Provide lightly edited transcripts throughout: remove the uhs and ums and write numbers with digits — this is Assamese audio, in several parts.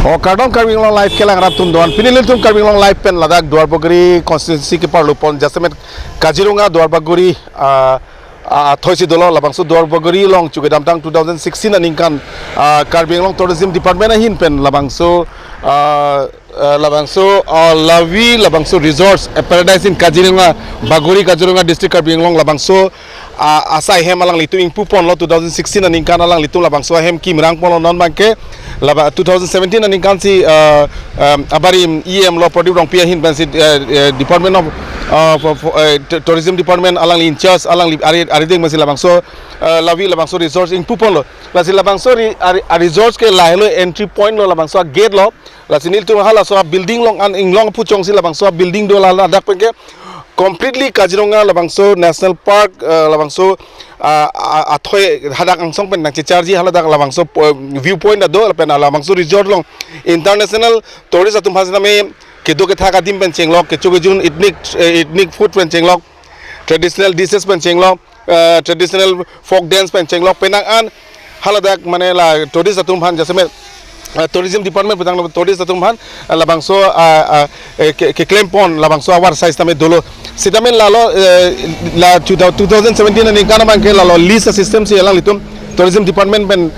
O kardong Karbi Anglong live kelang rap tum doan pinilil tum Karbi Anglong live pen Ladakh Duarbaguri constituency ke parlu pon jasemet Kaziranga Duarbaguri thoisi dolo labangso Duarbaguri long chugedam tang 2016 aningkan Karbi Anglong tourism department ahin pen labangso labangso Lavi labangso resorts a paradise in Kaziranga Baguri Kaziranga district Karbi Anglong labangso asai hem alang litu ing pupon lo 2016 aningkan alang litu labangso hem kim rang pon non bangke laba 2017 aningkan si abarim EM lo Pradip Rongpi hin pen si department of tourism department alang li in charge alang li ari arideng masi labangso Lavi labangso resorts ing pupon lo lasi labangso resorts ke lahelo entry point lo labangso gate lo lasi nil tu hala so building long an ing long puchong si labangso building do la dak pengke completely Kaziranga labangso national park labangso athoi hadak angsong pen nang charji haladak labangso view point do pen labangso resort long international tourist atum phasna me kedo ke thaka dim pen chenglok ke chugejun ethnic food pen chenglok traditional dishes pen chenglok traditional folk dance pen chenglok penang an haladak mane la tourist atum phan jasme tourism department petang tourist atum phan labangso ke claim pon labangso awar size tame dolo sitamen lalo la 2017 ani kana bangke lalo list system si alang litum tourism department pen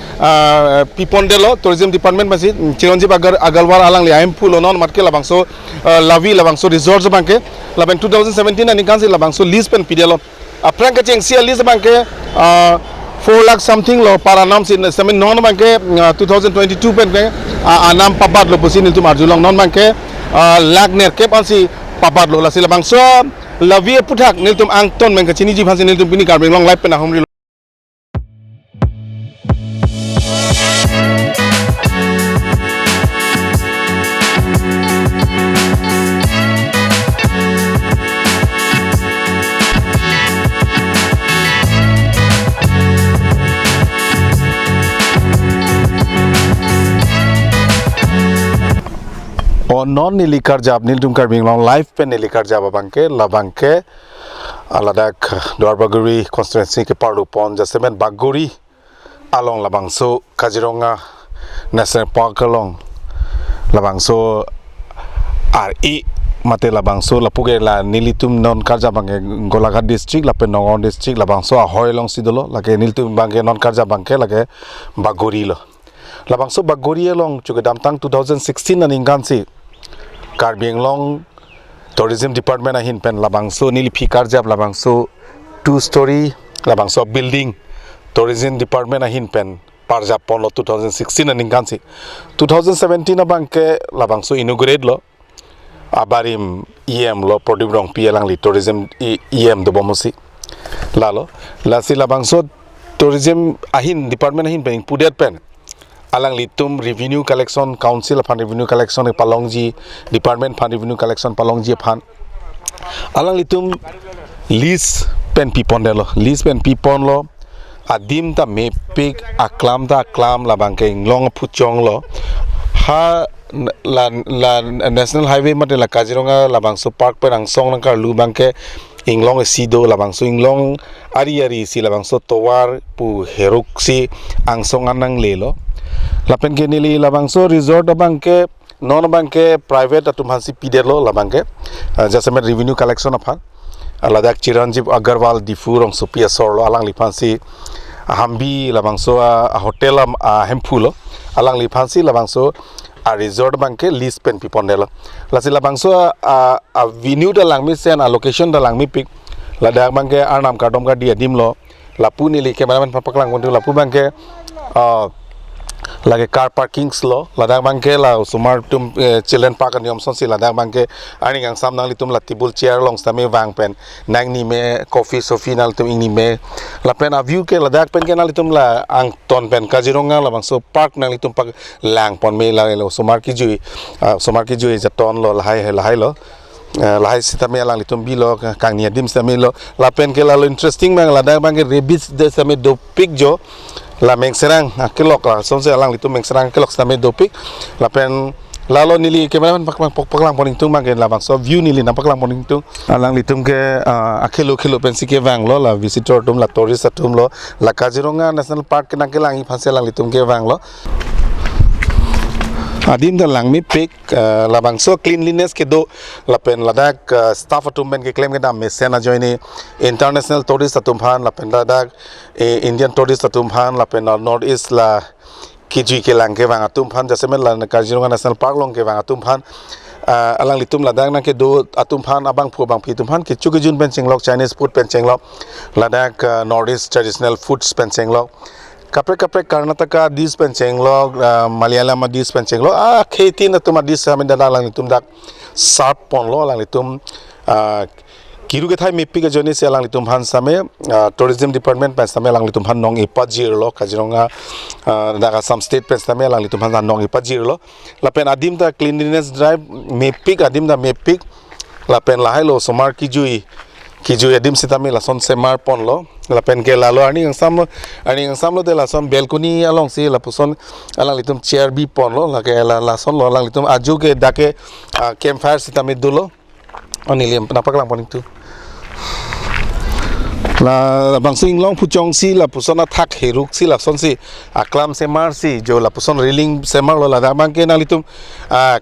pipon delo tourism department basi Chiranjib Agarwal alang li am full non matke labangso Lavi labangso resorts bangke laban 2017 ani kan si labangso list pen pidelo aprang ke cheng si list bangke 4 lakh something lo para nam sin semen non bangke 2022 pen ke anam pabat lo pusin itu marjulong non bangke lakh ner kep ansi pabat lo la sila bangso Lavi puthak niltum angton mengke chini ji phansi niltum pini Karbi Anglong live pen ahomri. O non nilikar jab niltum Karbi Anglong live pen nilikar jab bangke labangke Ladakh Duarbaguri constituency ke parlu pon jasemen Baguri along labangso Kaziranga national park along labangso RE mate labangso lapuge la nilitum non karja bangke Golaghat district lapen Nagaon district labangso ahoy long sidolo lake niltum bangke non karja bangke lake Baguri lo labangso Baguri along chugedam tang 2016 aningkan si Karbi Anglong tourism department ahin pen labangso nili phi karjab labangso 2 story labangso building tourism department ahin pen parjab pon lo 2016 aningkan si 2017 abangke labangso inaugurate lo abarim EM lo Pradip Rongpi alang li tourism EM do bomosi lalo lasi labangso tourism ahin department ahin pen pudet pen alang litum revenue collection council phan revenue collection palongji department phan revenue collection palongji phan alang litum list pen pipon delo list pen pipon lo adim ta mepik aklam ta aklam labangke long phuchong lo ha la la national highway mate la Kaziranga labangso park pen angsong nangkar lu bangke inglong sido labangso inglong ari ari si labangso towar pu heruk si angsong anang lelo lapen ke nili labangso resort bangke non bangke private atum hansi pidelo labangke jasemet revenue collection aphan Ladakh Chiranjib Agarwal Diphu rong supia sorlo alang lipansi hambi labangso hotel hemphulo alang lipansi labangso a resort bangke list pen pipondelo lasi labangso a venue da langmi sen a location da langmi pik Ladakh bangke arnam kadom ka dia dimlo lapu nili cameraman papaklang kontu lapu bangke lage car parking lo Ladakh bangke la sumar tum children park an yom son si Ladakh bangke ani gang sam nang litum la table chair long stame wang pen nang ni me coffee sofi nal tum ingni me la pen a view ke Ladakh pen ke nal litum la ang ton pen Kaziranga la bangso park nang litum pak lang pon me la lo sumar ki jui jaton lo lahai lahai lo lahai sitame alang litum bi lo kang ni dim sitame lo la pen ke la lo interesting mang Ladakh bangke rabbits de same do pik jo la mengserang kelok la sonse alang litum mengserang kelok same dopik la pen lalo nili cameraman pak pak lang poning tung bangke la bangso view nili na pak lang poning tung alang litum ke akhelo khelo pen sike wang lo la visitor tum la tourist atum lo la Kaziranga national park ke nang ke langi phase lang litum ke wang lo Adim da langmi pik labangso cleanliness ke do lapen ladak staff atum ben ke claim ke dam mesen a joini international tourist atum phan lapen ladak Indian tourist atum phan lapen North East la kijui ke lang ke wang atum phan jase men la Kaziranga National Park long ke wang atum phan alang litum ladak na ke do atum phan abang phu bang phi tum phan ke chuki jun pen chenglok Chinese food pen chenglok ladak North East traditional foods pen chenglok kapre kapre Karnataka dish pen chenglok Malayalam dish pen chenglok a kheti na tuma dish amin da lang litum dak sharp pon lo lang litum kiru ke thai mepi ke joni se lang litum han same tourism department pen same lang litum han nong ipa jir lo Kaziranga da Assam state pen same lang litum han nong ipa jir lo lapen adim da cleanliness drive mepik adim da mepik lapen lahai lo somar kijui kijui adim sitami lason semar pon lo lapen ke lalo ani ang samlo de lason balcony along si lapuson alang litum chair bi pon lo la ke lason lo alang litum aju ke dake campfire sitami dulo aniliam napak lang poning tu la bangsu inglong puchong si la puson thak heruk si la son si aklam semar si jo la puson railing semar lo la bang ke nalitum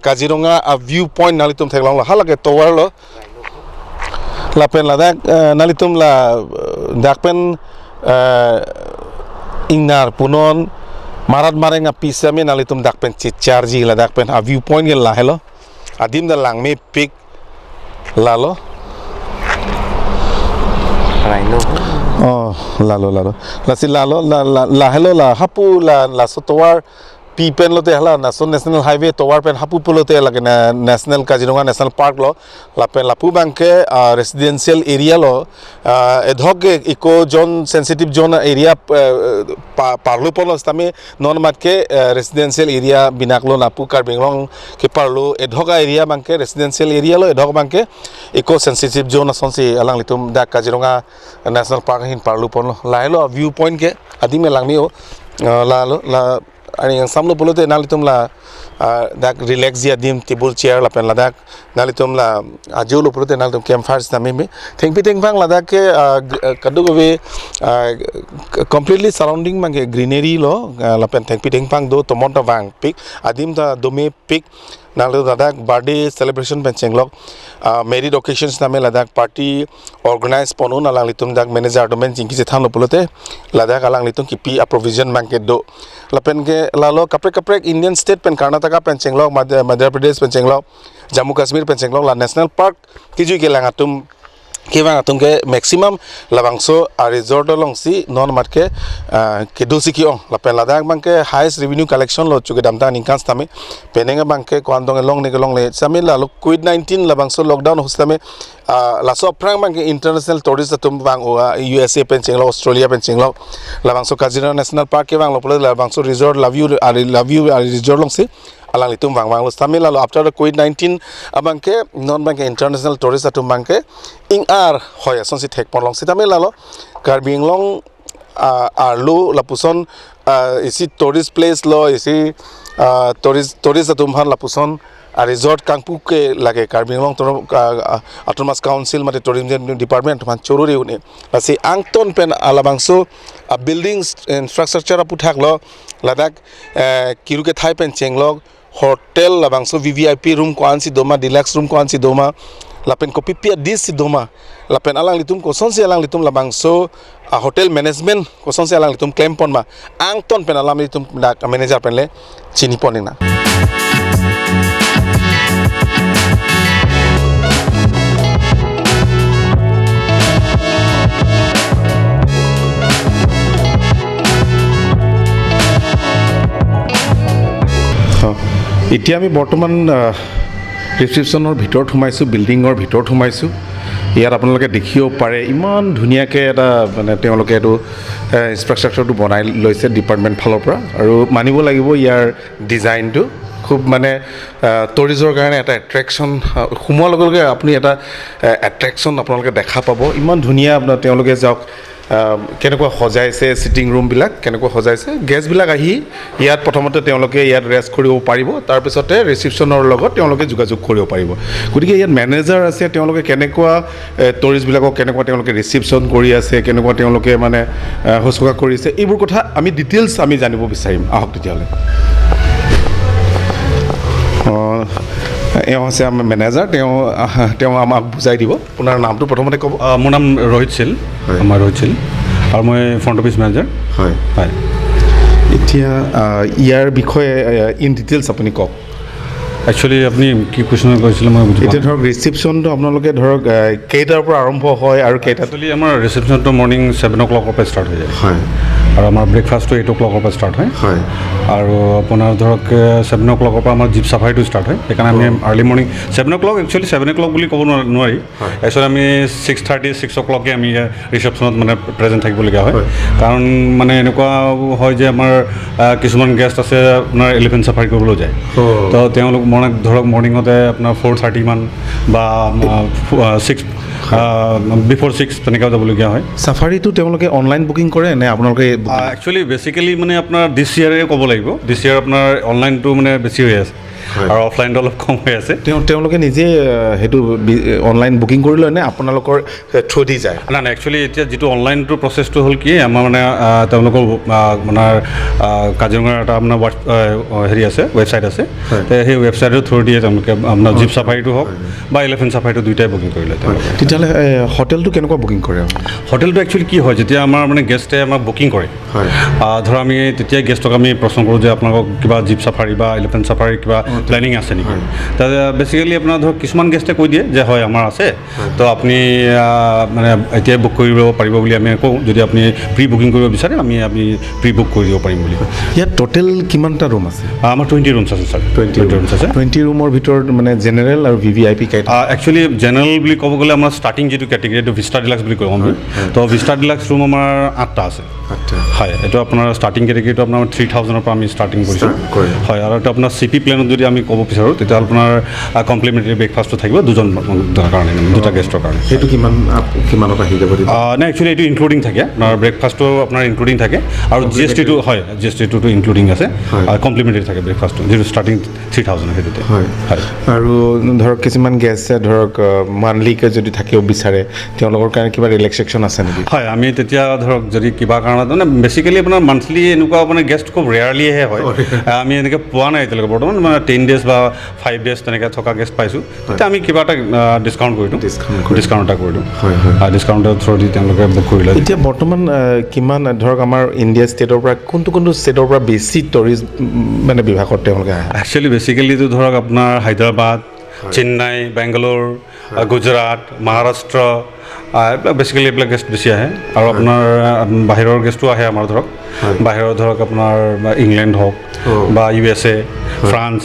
Kaziranga a view point nalitum theklong lo halake tower lo la pen la dak nalitum la dak pen ingnar punon marat marenga pisame nalitum dak pen charji la dak pen a view point gel la hello adim da langme pik lalo Rhino. Oh, lalo lalo. La si lalo la la la hello la hapu la la sotowar pi pen lo te hala na son national highway towar pen hapu pulo te la na national Kaziranga National Park lo la pen la pu bangke residential area lo edhok eco zone sensitive zone area parlo pon lo stame non matke residential area binak lo na pu Karbi Anglong ke parlo edhok area bangke residential area lo edhok bangke eco sensitive zone ason si alang litum da Kaziranga National Park hin parlo pon lo la hello view point ke adime langmi o la lo la ani samlo polote nalitum la dak relax ya dim table chair la pen ladak nalitum la ajulo polote nalitum campfire nami me thengpi thengphang ladak ke kadu gove completely surrounding mange greenery lo la pen thengpi thengphang do tomonta wang pik adim da dome pik nalo ladak birthday celebration pen chenglok married occasions name ladak party organize ponu nalang litum dak manager domen jingki se than polote ladak alang litum kipi a provision mangke do lapen ke lalo kapre kapre Indian state pen Karnataka pen chenglok Madhya Pradesh pen chenglok Jammu Kashmir pen chenglok la national park kijui ke langatum kewang atum ke maximum labangso a resort long si non marke ke dosi ki ong lapen ladak bangke highest revenue collection lo chuke damta ningkans tame penenga bangke kwandong long ne long le same la COVID-19 labangso lockdown hustame la so prang bangke international tourist atum bang USA pen chenglo Australia pen chenglo labangso Kaziranga National Park ke bang lo labangso resort love you resort long si alang litum wang wang lo same la after the COVID-19 abangke non bangke international tourist atum bangke ing ar hoya son si thek pon long si tame la lo Karbi Anglong arlo lapuson isi tourist place lo isi tourist atum han lapuson a resort kangpu ke lage Karbi Anglong Autonomous Council mate tourism department man choruri une lasi angton pen alabangso a buildings infrastructure apu thak lo ladak kiruke thai pen chenglok hotel labangso VVIP room ko ansi doma deluxe room ko ansi doma lapen ko pipia dis si doma lapen alang litum ko sonsi alang litum labangso a hotel management ko sonsi alang litum claim pon ma angton pen alang litum manager pen le chini ponina. এতিয়া আমি বৰ্তমান ৰিচিপশ্যনৰ ভিতৰত সোমাইছোঁ, বিল্ডিঙৰ ভিতৰত সোমাইছোঁ। ইয়াত আপোনালোকে দেখিব পাৰে ইমান ধুনীয়াকৈ এটা মানে তেওঁলোকে এইটো ইনফ্ৰাষ্ট্ৰাকচাৰটো বনাই লৈছে ডিপাৰ্টমেণ্ট ফালৰ পৰা, আৰু মানিব লাগিব ইয়াৰ ডিজাইনটো খুব মানে টুৰিজৰ কাৰণে এটা এট্ৰেকশ্যন। সোমোৱাৰ লগে লগে আপুনি এটা এট্ৰেকশ্যন আপোনালোকে দেখা পাব। ইমান ধুনীয়া আপোনাৰ তেওঁলোকে যাওক কেনেকুৱা সজাইছে, ছিটিং ৰুমবিলাক কেনেকুৱা সজাইছে, গেষ্টবিলাক আহি ইয়াত প্ৰথমতে তেওঁলোকে ইয়াত ৰেষ্ট কৰিব পাৰিব, তাৰপিছতে ৰিচিপশ্যনৰ লগত তেওঁলোকে যোগাযোগ কৰিব পাৰিব। গতিকে ইয়াত মেনেজাৰ আছে, তেওঁলোকে কেনেকুৱা টুৰিষ্টবিলাকক কেনেকুৱা তেওঁলোকে ৰিচিপশ্যন কৰি আছে, কেনেকুৱা তেওঁলোকে মানে শুশ্ৰূষা কৰিছে, এইবোৰ কথা আমি ডিটেইলছ আমি জানিব বিচাৰিম। আহক তেতিয়াহ'লে। এওঁ হৈছে আমাৰ মেনেজাৰ। তেওঁ আমাক বুজাই দিব। আপোনাৰ নামটো প্ৰথমতে ক'ব। মোৰ নাম ৰোহিত শীল। আমাৰ ৰোহিত শীল আৰু মই ফ্ৰণ্ট অফিচ মেনেজাৰ। হয়। এতিয়া ইয়াৰ বিষয়ে ইন ডিটেইলছ আপুনি কওক। একচুৱেলি আপুনি কি কুৱেশ্যন কৰিছিলে, মই বুজি এতিয়া ধৰক ৰিচিপশ্যনটো আপোনালোকে ধৰক কেইটাৰ পৰা আৰম্ভ হয় আৰু কেইটাত? একচুৱেলি আমাৰ ৰিচিপশ্যনটো মৰ্ণিং 7 অ' ক্লকৰ পৰা ষ্টাৰ্ট হৈ যায় আৰু আমাৰ ব্ৰেকফাষ্টটো 8 অ' ক্লকৰ পৰা ষ্টাৰ্ট হয়। আৰু আপোনাৰ ধৰক 7 অ' ক্লকৰ পৰা আমাৰ জীপ চাফাৰীটো ষ্টাৰ্ট হয়। সেইকাৰণে আমি early morning 7 o'clock, actually 7 o'clock বুলি ক'ব নোৱাৰি। একচুৱেলি আমি 6:30, 6 অ' ক্লকে আমি ৰিচেপশ্যনত মানে প্ৰেজেণ্ট থাকিবলগীয়া হয়। কাৰণ মানে এনেকুৱা হয় যে আমাৰ কিছুমান গেষ্ট আছে, আপোনাৰ এলিফেণ্ট চাফাৰী কৰিবলৈ যায়। তো তেওঁলোক মৰ্ণিং ধৰক মৰ্ণিঙতে আপোনাৰ 4:30 মান বা 6, বিফ'ৰ 6 তেনেকুৱাও যাবলগীয়া হয়। চাফাৰীটো তেওঁলোকে অনলাইন বুকিং কৰে নে আপোনালোকে booking? একচুৱেলি বেচিকেলি মানে আপোনাৰ দিছ ইয়েৰে ক'ব লাগিব, দিছ ইয়েৰ আপোনাৰ অনলাইনটো মানে বেছি হৈ আছে আৰু অফলাইনটো অলপ কম হৈ আছে। তেওঁলোকে নিজে সেইটো অনলাইন বুকিং কৰি লয় নে আপোনালোকৰ থ্ৰু দি যায়? নাই নাই একচুৱেলি এতিয়া যিটো অনলাইনটো প্ৰচেছটো হ'ল কি, আমাৰ মানে তেওঁলোকৰ আপোনাৰ কাজিৰঙাৰ এটা আপোনাৰ হেৰি আছে, ৱেবছাইট আছে। তে সেই ৱেবছাইটৰ থ্ৰু দিয়ে তেওঁলোকে আপোনাৰ জীপ চাফাৰীটো হওক বা এলিফেণ্ট চাফাৰীটো, দুইটাই বুকিং কৰি লয় তেওঁলোকে। তেতিয়াহ'লে হোটেলটো কেনেকুৱা বুকিং কৰে? হোটেলটো একচুৱেলি কি হয়, যেতিয়া আমাৰ মানে গেষ্টে আমাক বুকিং কৰে, ধৰ আমি তেতিয়া গেষ্টক আমি প্ৰশ্ন কৰোঁ যে আপোনালোকক কিবা জীপ চাফাৰী বা এলিফেণ্ট চাফাৰী কিবা প্লেনিং আছে নেকি? তাতে বেচিকেলি আপোনাৰ ধৰক কিছুমান গেষ্টে কৈ দিয়ে যে হয়, আমাৰ আছে, তো আপুনি মানে এতিয়াই বুক কৰিব পাৰিব বুলি আমি কওঁ। যদি আপুনি প্ৰি বুকিং কৰিব বিচাৰে, আমি প্ৰি বুক কৰি দিব পাৰিম বুলি। ইয়াত টোটেল কিমানটা ৰুম আছে? আমাৰ 20 ৰুমছ আছে ছাৰ, 20 ৰুমছ আছে। 20 ৰুমৰ ভিতৰত মানে জেনেৰেল আৰু ভিভিআইপি কেইটা? একচুৱেলি জেনেৰেল বুলি ক'ব গ'লে আমাৰ ষ্টাৰ্টিং যিটো কেটেগৰী, এইটো ভিষ্টা ডিলাক্স বুলি কওঁ আমি। তো ভিষ্টা ডিলাক্স ৰুম আমাৰ আঠটা আছে। হয়, এইটো আপোনাৰ ষ্টাৰ্টিং কেটেগৰীটো আপোনাৰ 3000ৰ পৰা আমি ষ্টাৰ্টিং কৰিছোঁ। Start কৰে। হয়, আৰু এইটো আপোনাৰ চি পি প্লেনত যদি আমি ক'ব বিচাৰোঁ, তেতিয়া আপোনাৰ কমপ্লিমেণ্টেৰী ব্ৰেকফাষ্টটো থাকিব দুজন কাৰণে, মানে দুটা গেষ্টৰ কাৰণে। সেইটো কিমানত আহি যাব তেতিয়া? নাই, একচুৱেলি এইটো ইনক্লুডিং থাকে। আপোনাৰ ব্ৰেকফাষ্টটো আপোনাৰ ইনক্লুডিং থাকে আৰু জিএছটিটো, হয়, জিএছটিটোতো ইনক্লুডিং আছে। আৰু কমপ্লিমেণ্টেৰী থাকে ব্ৰেকফাষ্টটো, যিটো ষ্টাৰ্টিং 3000 সেইটোতে। হয়। আৰু ধৰক কিছুমান গেষ্টে ধৰক মান্থলিকে যদি থাকিব বিচাৰে, তেওঁলোকৰ কাৰণে কিবা ৰিলেক্সেশ্যন আছে নেকি? হয়, আমি তেতিয়া ধৰক যদি কিবা কাৰণত মানে বেচিকেলি আপোনাৰ মান্থলি এনেকুৱা মানে গেষ্ট খুব ৰেয়াৰলিহে হয়। আমি এনেকৈ পোৱা নাই এতিয়ালৈকে বৰ্তমান। মানে 10 ডেজ বা 5 ডেজ তেনেকৈ থকা গেষ্ট পাইছোঁ। তেতিয়া আমি কিবা এটা ডিছকাউণ্ট কৰি দিওঁ। Discount কৰি ডিছকাউণ্ট এটা কৰি দিওঁ। হয় হয় ডিছকাউণ্টৰ থ্ৰু দি তেওঁলোকে বুক কৰি লয়। এতিয়া বৰ্তমান কিমান ধৰক আমাৰ ইণ্ডিয়া ষ্টেটৰ পৰা কোনটো কোনটো ষ্টেটৰ পৰা বেছি টুৰিষ্ট মানে বিভাগত তেওঁলোকে আহে? একচুৱেলি বেচিকেলিটো ধৰক আপোনাৰ হায়দৰাবাদ, চেন্নাই, বেংগালোৰ, গুজৰাট, মহাৰাষ্ট্ৰ, এইবিলাক বেচিকেলি এইবিলাক গেষ্ট বেছি আহে। আৰু আপোনাৰ বাহিৰৰ গেষ্টো আহে আমাৰ। ধৰক বাহিৰৰ ধৰক আপোনাৰ বা ইংলেণ্ড হওক বা ইউএছএ, ফ্ৰান্স,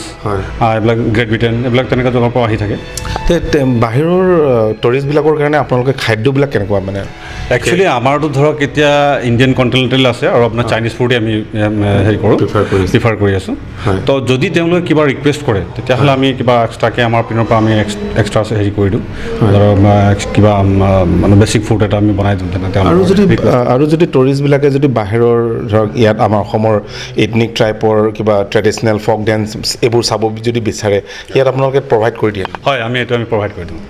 এইবিলাক গ্ৰেট ব্ৰিটেইন, এইবিলাক তেনেকুৱা জেগাৰ পৰা আহি থাকে। বাহিৰৰ টুৰিষ্টবিলাকৰ কাৰণে আপোনালোকে খাদ্যবিলাক কেনেকুৱা মানে? একচুৱেলি আমাৰতো ধৰক এতিয়া ইণ্ডিয়ান কণ্টিনেণ্টেল আছে আৰু আপোনাৰ চাইনিজ ফুডেই আমি হেৰি কৰোঁ। Prefer কৰিছে। প্ৰিফাৰ কৰি আছোঁ। তো যদি তেওঁলোকে কিবা ৰিকুৱেষ্ট কৰে, তেতিয়াহ'লে আমি কিবা এক্সট্ৰাকৈ আমাৰ পিনৰ পৰা আমি এক্সট্ৰা হেৰি কৰি দিওঁ। ধৰক কিবা মানে বেছিক ফুড এটা আমি বনাই দিওঁ তেনে আৰু তেওঁলোকৰ যদি request। আৰু যদি টুৰিষ্টবিলাকে যদি বাহিৰৰ ধৰক ইয়াত আমাৰ অসমৰ এথনিক ট্ৰাইবৰ কিবা ট্ৰেডিশ্যনেল ফক ডেন্স এইবোৰ চাব যদি বিচাৰে, ইয়াত আপোনালোকে প্ৰভাইড কৰি দিয়ে? হয়, আমি এইটো আমি প্ৰভাইড কৰি দিওঁ।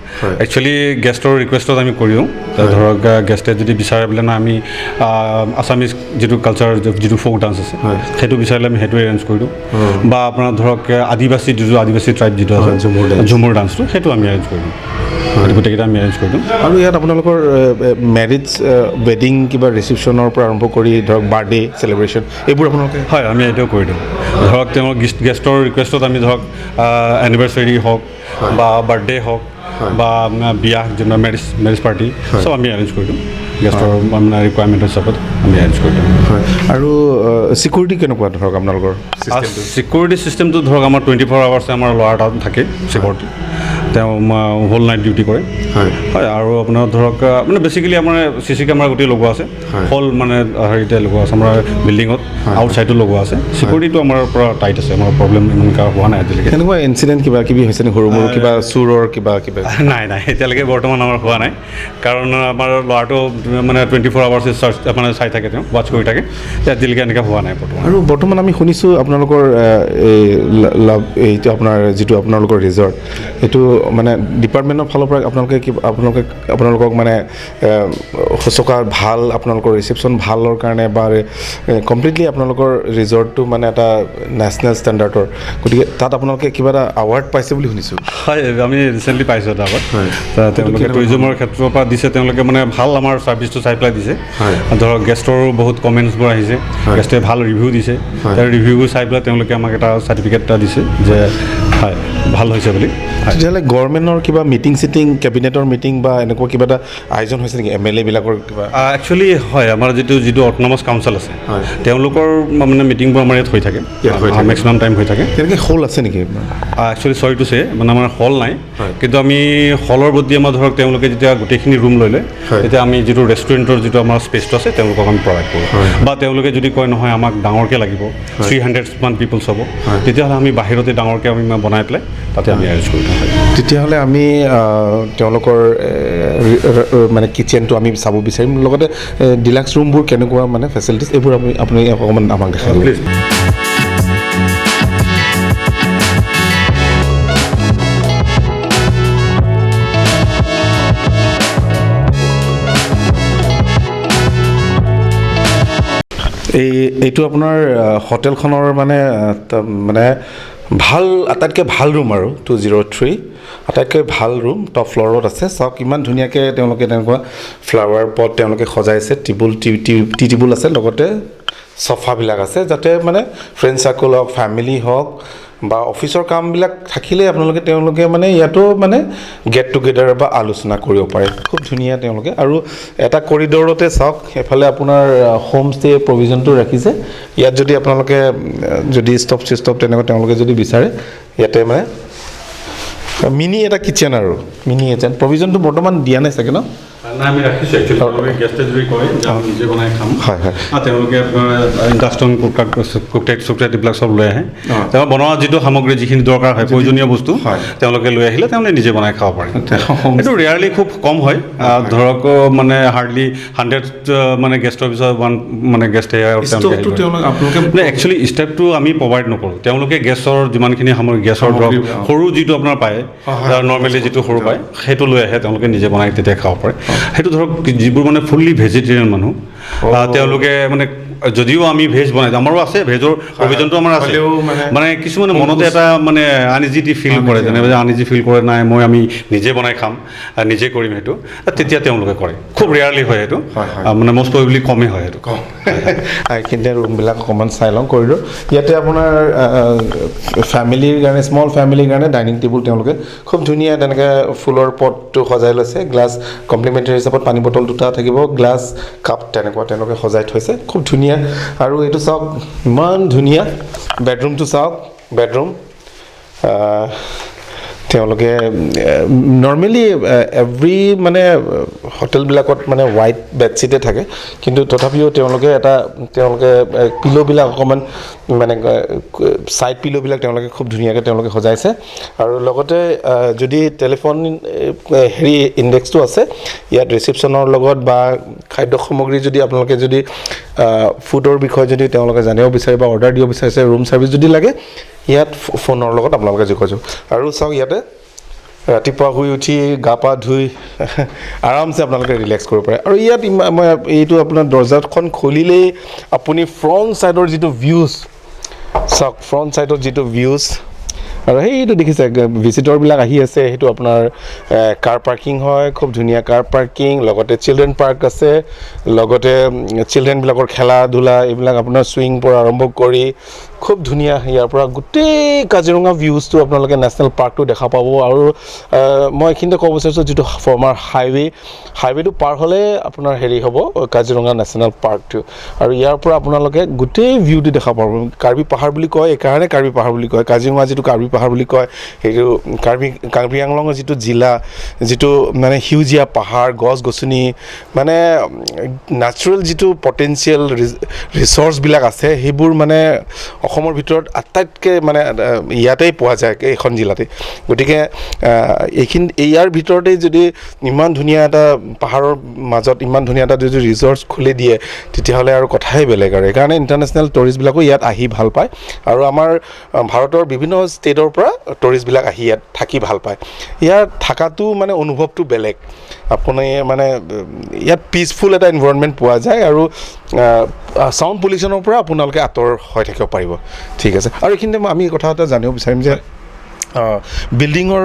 একচুৱেলি গেষ্টৰ ৰিকুৱেষ্টত আমি কৰি দিওঁ। ধৰক গেষ্টে যদি বিচাৰে বোলে না, আমি আছামিজ যিটো কালচাৰ, যিটো ফ'ক ডান্স আছে, সেইটো বিচাৰিলে আমি সেইটো এৰেঞ্জ কৰি দিওঁ। বা আপোনাৰ ধৰক আদিবাসী যিটো আদিবাসী ট্ৰাইব যিটো আছে, ঝুমুৰ dance। Jhumur ডান্সটো, সেইটো আমি এৰেঞ্জ কৰি দিওঁ। সেইটো গোটেইকেইটা আমি এৰেঞ্জ কৰি দিওঁ। আৰু ইয়াত আপোনালোকৰ মেৰিজ, ৱেডিং, কিবা ৰিচিপশ্যনৰ পৰা আৰম্ভ কৰি ধৰক বাৰ্থডে চেলিব্ৰেশ্যন এইবোৰ আপোনালোকে? হয়, আমি এইটোও কৰি দিওঁ। ধৰক তেওঁৰ গেষ্টৰ ৰিকুৱেষ্টত আমি ধৰক এনিভাৰ্চাৰী হওক বা বাৰ্থডে হওক বা আপোনাৰ বিয়া, যোনটো মেৰিজ পাৰ্টি, চব আমি এৰেঞ্জ কৰি দিওঁ। গেষ্টৰ মানে ৰিকুৱাৰমেণ্ট হিচাপত আমি এৰেঞ্জ কৰি দিওঁ। হয়, আৰু ছিকিউৰিটি কেনেকুৱা ধৰক আপোনালোকৰ? ছিকিউৰিটি চিষ্টেমটো ধৰক আমাৰ 24 আৱাৰ্ছ আমাৰ ল'ৰা এটা থাকে ছিকিউৰিটি, তেওঁ হোল নাইট ডিউটি কৰে। হয়, আৰু আপোনাৰ ধৰক মানে বেচিকেলি আমাৰ চি চি কেমেৰা গোটেই লগোৱা আছে। হল মানে হেৰিতে লগোৱা আছে, আমাৰ বিল্ডিঙত আউটছাইডো লগোৱা আছে। ছিকিউৰিটিটো আমাৰ পূৰা টাইট আছে। আমাৰ প্ৰব্লেম ইমান হোৱা নাই আজিলৈকে। তেনেকুৱা ইনচিডেণ্ট কিবা কিবি হৈছে নেকি, সৰু মৰু কিবা চোৰৰ কিবা কিবা? নাই নাই, এতিয়ালৈকে বৰ্তমান আমাৰ হোৱা নাই। কাৰণ আমাৰ ল'ৰাটো মানে 24 আৱাৰ্ছ চাৰ্চ মানে চাই থাকে, তেওঁ ৱাচ কৰি থাকে। আজিলৈকে এনেকৈ হোৱা নাই বৰ্তমান। আৰু বৰ্তমান আমি শুনিছোঁ আপোনালোকৰ এই এইটো আপোনাৰ যিটো আপোনালোকৰ ৰিজৰ্ট, সেইটো মানে ডিপাৰ্টমেণ্টৰ ফালৰ পৰা আপোনালোকে কিবা আপোনালোকক মানে শুশ্ৰূষা ভাল, আপোনালোকৰ ৰিচিপশ্যন ভালৰ কাৰণে বা কমপ্লিটলি আপোনালোকৰ ৰিজৰ্টটো মানে এটা নেশ্যনেল ষ্টেণ্ডাৰ্ডৰ, গতিকে তাত আপোনালোকে কিবা এটা এৱাৰ্ড পাইছে বুলি শুনিছোঁ। হয়, আমি ৰিচেণ্টলি পাইছোঁ এটা আগত। তেওঁলোকে টুৰিজমৰ ক্ষেত্ৰৰ পৰা দিছে, তেওঁলোকে মানে ভাল আমাৰ ছাৰ্ভিচটো চাই পেলাই দিছে। ধৰক গেষ্টৰো বহুত কমেণ্টছবোৰ আহিছে, গেষ্টে ভাল ৰিভিউ দিছে, তাৰ ৰিভিউবোৰ চাই পেলাই তেওঁলোকে আমাক এটা চাৰ্টিফিকেট এটা দিছে যে হয়, ভাল হৈছে বুলি। তেতিয়াহ'লে গভৰ্ণমেণ্টৰ কিবা মিটিং চিটিং, কেবিনেটৰ মিটিং বা এনেকুৱা কিবা এটা আয়োজন হৈছে নেকি, এমএলএবিলাকৰ কিবা? একচুৱেলি হয়, আমাৰ যিটো অট'নমাছ কাউঞ্চিল আছে, তেওঁলোকৰ মানে মিটিংবোৰ আমাৰ ইয়াত হৈ থাকে, মেক্সিমাম টাইম হৈ থাকে। তেনেকৈ হল আছে নেকি? একচুৱেলি চৰি টু চে, মানে আমাৰ হল নাই, কিন্তু আমি হলৰ বদলি আমাৰ ধৰক তেওঁলোকে যেতিয়া গোটেইখিনি ৰুম লৈ লয়, তেতিয়া আমি যিটো ৰেষ্টুৰেণ্টৰ যিটো আমাৰ স্পেচটো আছে তেওঁলোকক আমি প্ৰভাইড কৰোঁ। বা তেওঁলোকে যদি কয় নহয় আমাক ডাঙৰকৈ লাগিব, 300 মান পিপলছ হ'ব, তেতিয়াহ'লে আমি বাহিৰতে ডাঙৰকৈ আমি বনাই পেলাই তাতে আমি এৰেঞ্জ কৰি দিওঁ। তেতিয়াহ'লে আমি তেওঁলোকৰ মানে কিটচেনটো আমি চাব বিচাৰিম, লগতে ডিলাক্স ৰুমবোৰ কেনেকুৱা মানে ফেচিলিটিছ এইবোৰ আপুনি অকণমান আমাক দেখাই দিব। প্লিজ। এইটো আপোনাৰ হোটেলখনৰ মানে মানে ভাল, আটাইতকৈ ভাল ৰুম আৰু 203, আটাইতকৈ ভাল ৰুম, টপ ফ্ল'ৰত আছে। চাওক ইমান ধুনীয়াকৈ তেওঁলোকে তেনেকুৱা ফ্লাৱাৰ পট তেওঁলোকে সজাইছে, টেবুল টি টি টেবুল আছে, লগতে চফাবিলাক আছে, যাতে মানে ফ্ৰেণ্ড চাৰ্কল হওক, ফেমিলি হওক বা অফিচৰ কামবিলাক থাকিলে আপোনালোকে তেওঁলোকে মানে ইয়াতো মানে গেট টুগেডাৰ বা আলোচনা কৰিব পাৰে। খুব ধুনীয়া তেওঁলোকে। আৰু এটা কৰিডৰতে চাওক এফালে আপোনাৰ হোমষ্টে প্ৰভিজনটো ৰাখিছে। ইয়াত যদি আপোনালোকে যদি ষ্টভ চিষ্টভ তেনেকুৱা তেওঁলোকে যদি বিচাৰে, ইয়াতে মানে মিনি এটা কিটচেন আৰু মিনি কিটচেন প্ৰভিজনটো বৰ্তমান দিয়া নাই চাগে ন? নাই, আমি ৰাখিছোঁ একচুৱেলি। তেওঁলোকে গেষ্টে যদি কয় যে আমি নিজে বনাই খাম, হয় হয় তেওঁলোকে ইণ্ডাকশ্যন কুকাৰ কুকটেক চুকটেক এইবিলাক চব লৈ আহে। তেওঁ বনোৱা যিটো সামগ্ৰী যিখিনি দৰকাৰ হয়, প্ৰয়োজনীয় বস্তু তেওঁলোকে লৈ আহিলে তেওঁলোকে নিজে বনাই খাব পাৰে। এইটো ৰেয়াৰলি খুব কম হয়, ধৰক মানে হাৰ্ডলি 100 মানে গেষ্টৰ পিছত ওৱান মানে গেষ্ট। মানে একচুৱেলি ষ্টেপটো আমি প্ৰভাইড নকৰোঁ, তেওঁলোকে গেছৰ যিমানখিনি সামগ্ৰী, গেছৰ ধৰক সৰু যিটো আপোনাৰ পায়, নৰ্মেলি যিটো সৰু পায় সেইটো লৈ আহে, তেওঁলোকে নিজে বনাই তেতিয়া খাব পাৰে। সেইটো ধৰক যিবোৰ মানে ফুল্লি ভেজিটেৰিয়ান মানুহ, তেওঁলোকে মানে যদিও আমি ভেজ বনাই, আমাৰো আছে ভেজৰ প্ৰভিজনটো আমাৰ আছে, মানে কিছুমানে মনতে এটা মানে আনইজি ফিল কৰে, যেনে আনইজি ফিল কৰে, নাই মই আমি নিজে বনাই খাম, নিজে কৰিম সেইটো, তেতিয়া তেওঁলোকে কৰে। খুব ৰেয়াৰলি হয় সেইটো, মানে মষ্ট প্ৰবেবলি কমেই হয় সেইটো। কম। এইখিনিতে ৰুমবিলাক অকণমান চাই লওঁ কৰিডৰ। ইয়াতে আপোনাৰ ফেমিলিৰ কাৰণে, স্মল ফেমিলিৰ কাৰণে ডাইনিং টেবুল তেওঁলোকে খুব ধুনীয়া তেনেকৈ ফুলৰ পটটো সজাই লৈছে। গ্লাছ কমপ্লিমেণ্টেৰী হিচাপত পানী বটল দুটা থাকিব, গ্লাছ কাপ তেনেকুৱা তেওঁলোকে সজাই থৈছে, খুব ধুনীয়া। আৰু এইটো চাওক ইমান ধুনীয়া বেডৰুমটো চাওক, বেডৰুম তেওঁলোকে নৰ্মেলি এভৰি মানে হোটেলবিলাকত মানে হোৱাইট বেডশ্বীটে থাকে, কিন্তু তথাপিও তেওঁলোকে এটা তেওঁলোকে পিল'বিলাক অকণমান মানে ছাইড পিল'বিলাক তেওঁলোকে খুব ধুনীয়াকৈ তেওঁলোকে সজাইছে। আৰু লগতে যদি টেলিফোন হেৰি ইণ্ডেক্সটো আছে ইয়াত ৰিচিপশ্যনৰ লগত বা খাদ্য সামগ্ৰী যদি আপোনালোকে যদি ফুডৰ বিষয়ে যদি তেওঁলোকে জানিব বিচাৰে বা অৰ্ডাৰ দিব বিচাৰিছে, ৰুম ছাৰ্ভিচ যদি লাগে, ইয়াত ফোনৰ লগত আপোনালোকে যোগাযোগ। আৰু চাওক ইয়াতে ৰাতিপুৱা শুই উঠি গা পা ধুই আৰামছে আপোনালোকে ৰিলেক্স কৰিব পাৰে। আৰু ইয়াত মই এইটো আপোনাৰ দৰ্জাখন খুলিলেই আপুনি ফ্ৰণ্ট ছাইডৰ যিটো ভিউজ চাওক, ফ্ৰণ্ট ছাইডত যিটো ভিউজ, আৰু সেইটো দেখিছে ভিজিটৰবিলাক আহি আছে, সেইটো আপোনাৰ কাৰ পাৰ্কিং হয়, খুব ধুনীয়া কাৰ পাৰ্কিং, লগতে চিলড্ৰেন পাৰ্ক আছে, লগতে চিলড্ৰেনবিলাকৰ খেলা ধূলা এইবিলাক আপোনাৰ চুইং পৰা আৰম্ভ কৰি খুব ধুনীয়া। ইয়াৰ পৰা গোটেই কাজিৰঙা ভিউজটো আপোনালোকে নেশ্যনেল পাৰ্কটো দেখা পাব। আৰু মই এইখিনিতে ক'ব বিচাৰিছোঁ যিটো ফৰ্মাৰ হাইৱে, হাইৱেটো পাৰ হ'লে আপোনাৰ হেৰি হ'ব কাজিৰঙা নেশ্যনেল পাৰ্কটো। আৰু ইয়াৰ পৰা আপোনালোকে গোটেই ভিউটো দেখা পাব। কাৰ্বি পাহাৰ বুলি কয়, এইকাৰণে কাৰ্বি পাহাৰ বুলি কয়, কাজিৰঙা যিটো কাৰ্বি পাহাৰ বুলি কয়, সেইটো কাৰ্বি আংলঙৰ যিটো জিলা, যিটো মানে সেউজীয়া পাহাৰ, গছ গছনি, মানে নেচাৰেল যিটো পটেঞ্চিয়েল ৰিচৰ্চবিলাক আছে, সেইবোৰ মানে অসমৰ ভিতৰত আটাইতকৈ মানে ইয়াতেই পোৱা যায়, এইখন জিলাতে। গতিকে এইখিনি ইয়াৰ ভিতৰতেই যদি ইমান ধুনীয়া এটা পাহাৰৰ মাজত ইমান ধুনীয়া এটা যদি ৰিজৰ্ট খুলি দিয়ে, তেতিয়াহ'লে আৰু কথাই বেলেগ। আৰু সেইকাৰণে ইণ্টাৰনেশ্যনেল টুৰিষ্টবিলাকো ইয়াত আহি ভাল পায় আৰু আমাৰ ভাৰতৰ বিভিন্ন ষ্টেটৰ পৰা টুৰিষ্টবিলাক আহি ইয়াত থাকি ভাল পায়। ইয়াত থকাটো মানে অনুভৱটো বেলেগ। আপুনি মানে ইয়াত পিচফুল এটা এনভাইৰনমেণ্ট পোৱা যায় আৰু চাউণ্ড পলিউশ্যনৰ পৰা আপোনালোকে আঁতৰ হৈ থাকিব পাৰিব। ঠিক আছে। আৰু এইখিনিতে মই আমি কথা এটা জানিব বিচাৰিম যে বিল্ডিঙৰ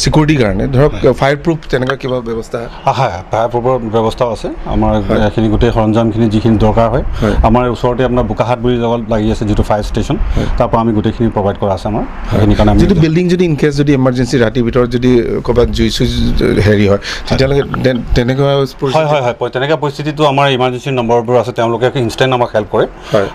ছিকিউৰিটিৰ কাৰণে ধৰক ফায়াৰ প্ৰুফ তেনেকুৱা কিবা ব্যৱস্থা? হয়, ফায়াৰ প্ৰুফৰ ব্যৱস্থাও আছে আমাৰ। এইখিনি গোটেই সৰঞ্জামখিনি যিখিনি দৰকাৰ হয়, আমাৰ ওচৰতে আপোনাৰ বোকাখাট বুলি জেগাত লাগি আছে যিটো ফায়াৰ ষ্টেচন, তাৰ পৰা আমি গোটেইখিনি প্ৰভাইড কৰা আছে আমাৰ সেইখিনি কাৰণে আমি যিটো বিল্ডিং যদি ইন কেছ যদি ইমাৰ্জেঞ্চি ৰাতিৰ ভিতৰত যদি ক'ৰবাত জুই চুই হেৰি হয়, তেতিয়াহ'লে তেনেকুৱা হয়, তেনেকুৱা পৰিস্থিতিটো আমাৰ ইমাৰ্জেঞ্চি নম্বৰবোৰ আছে, তেওঁলোকে ইনষ্টেণ্ট আমাক হেল্প কৰে।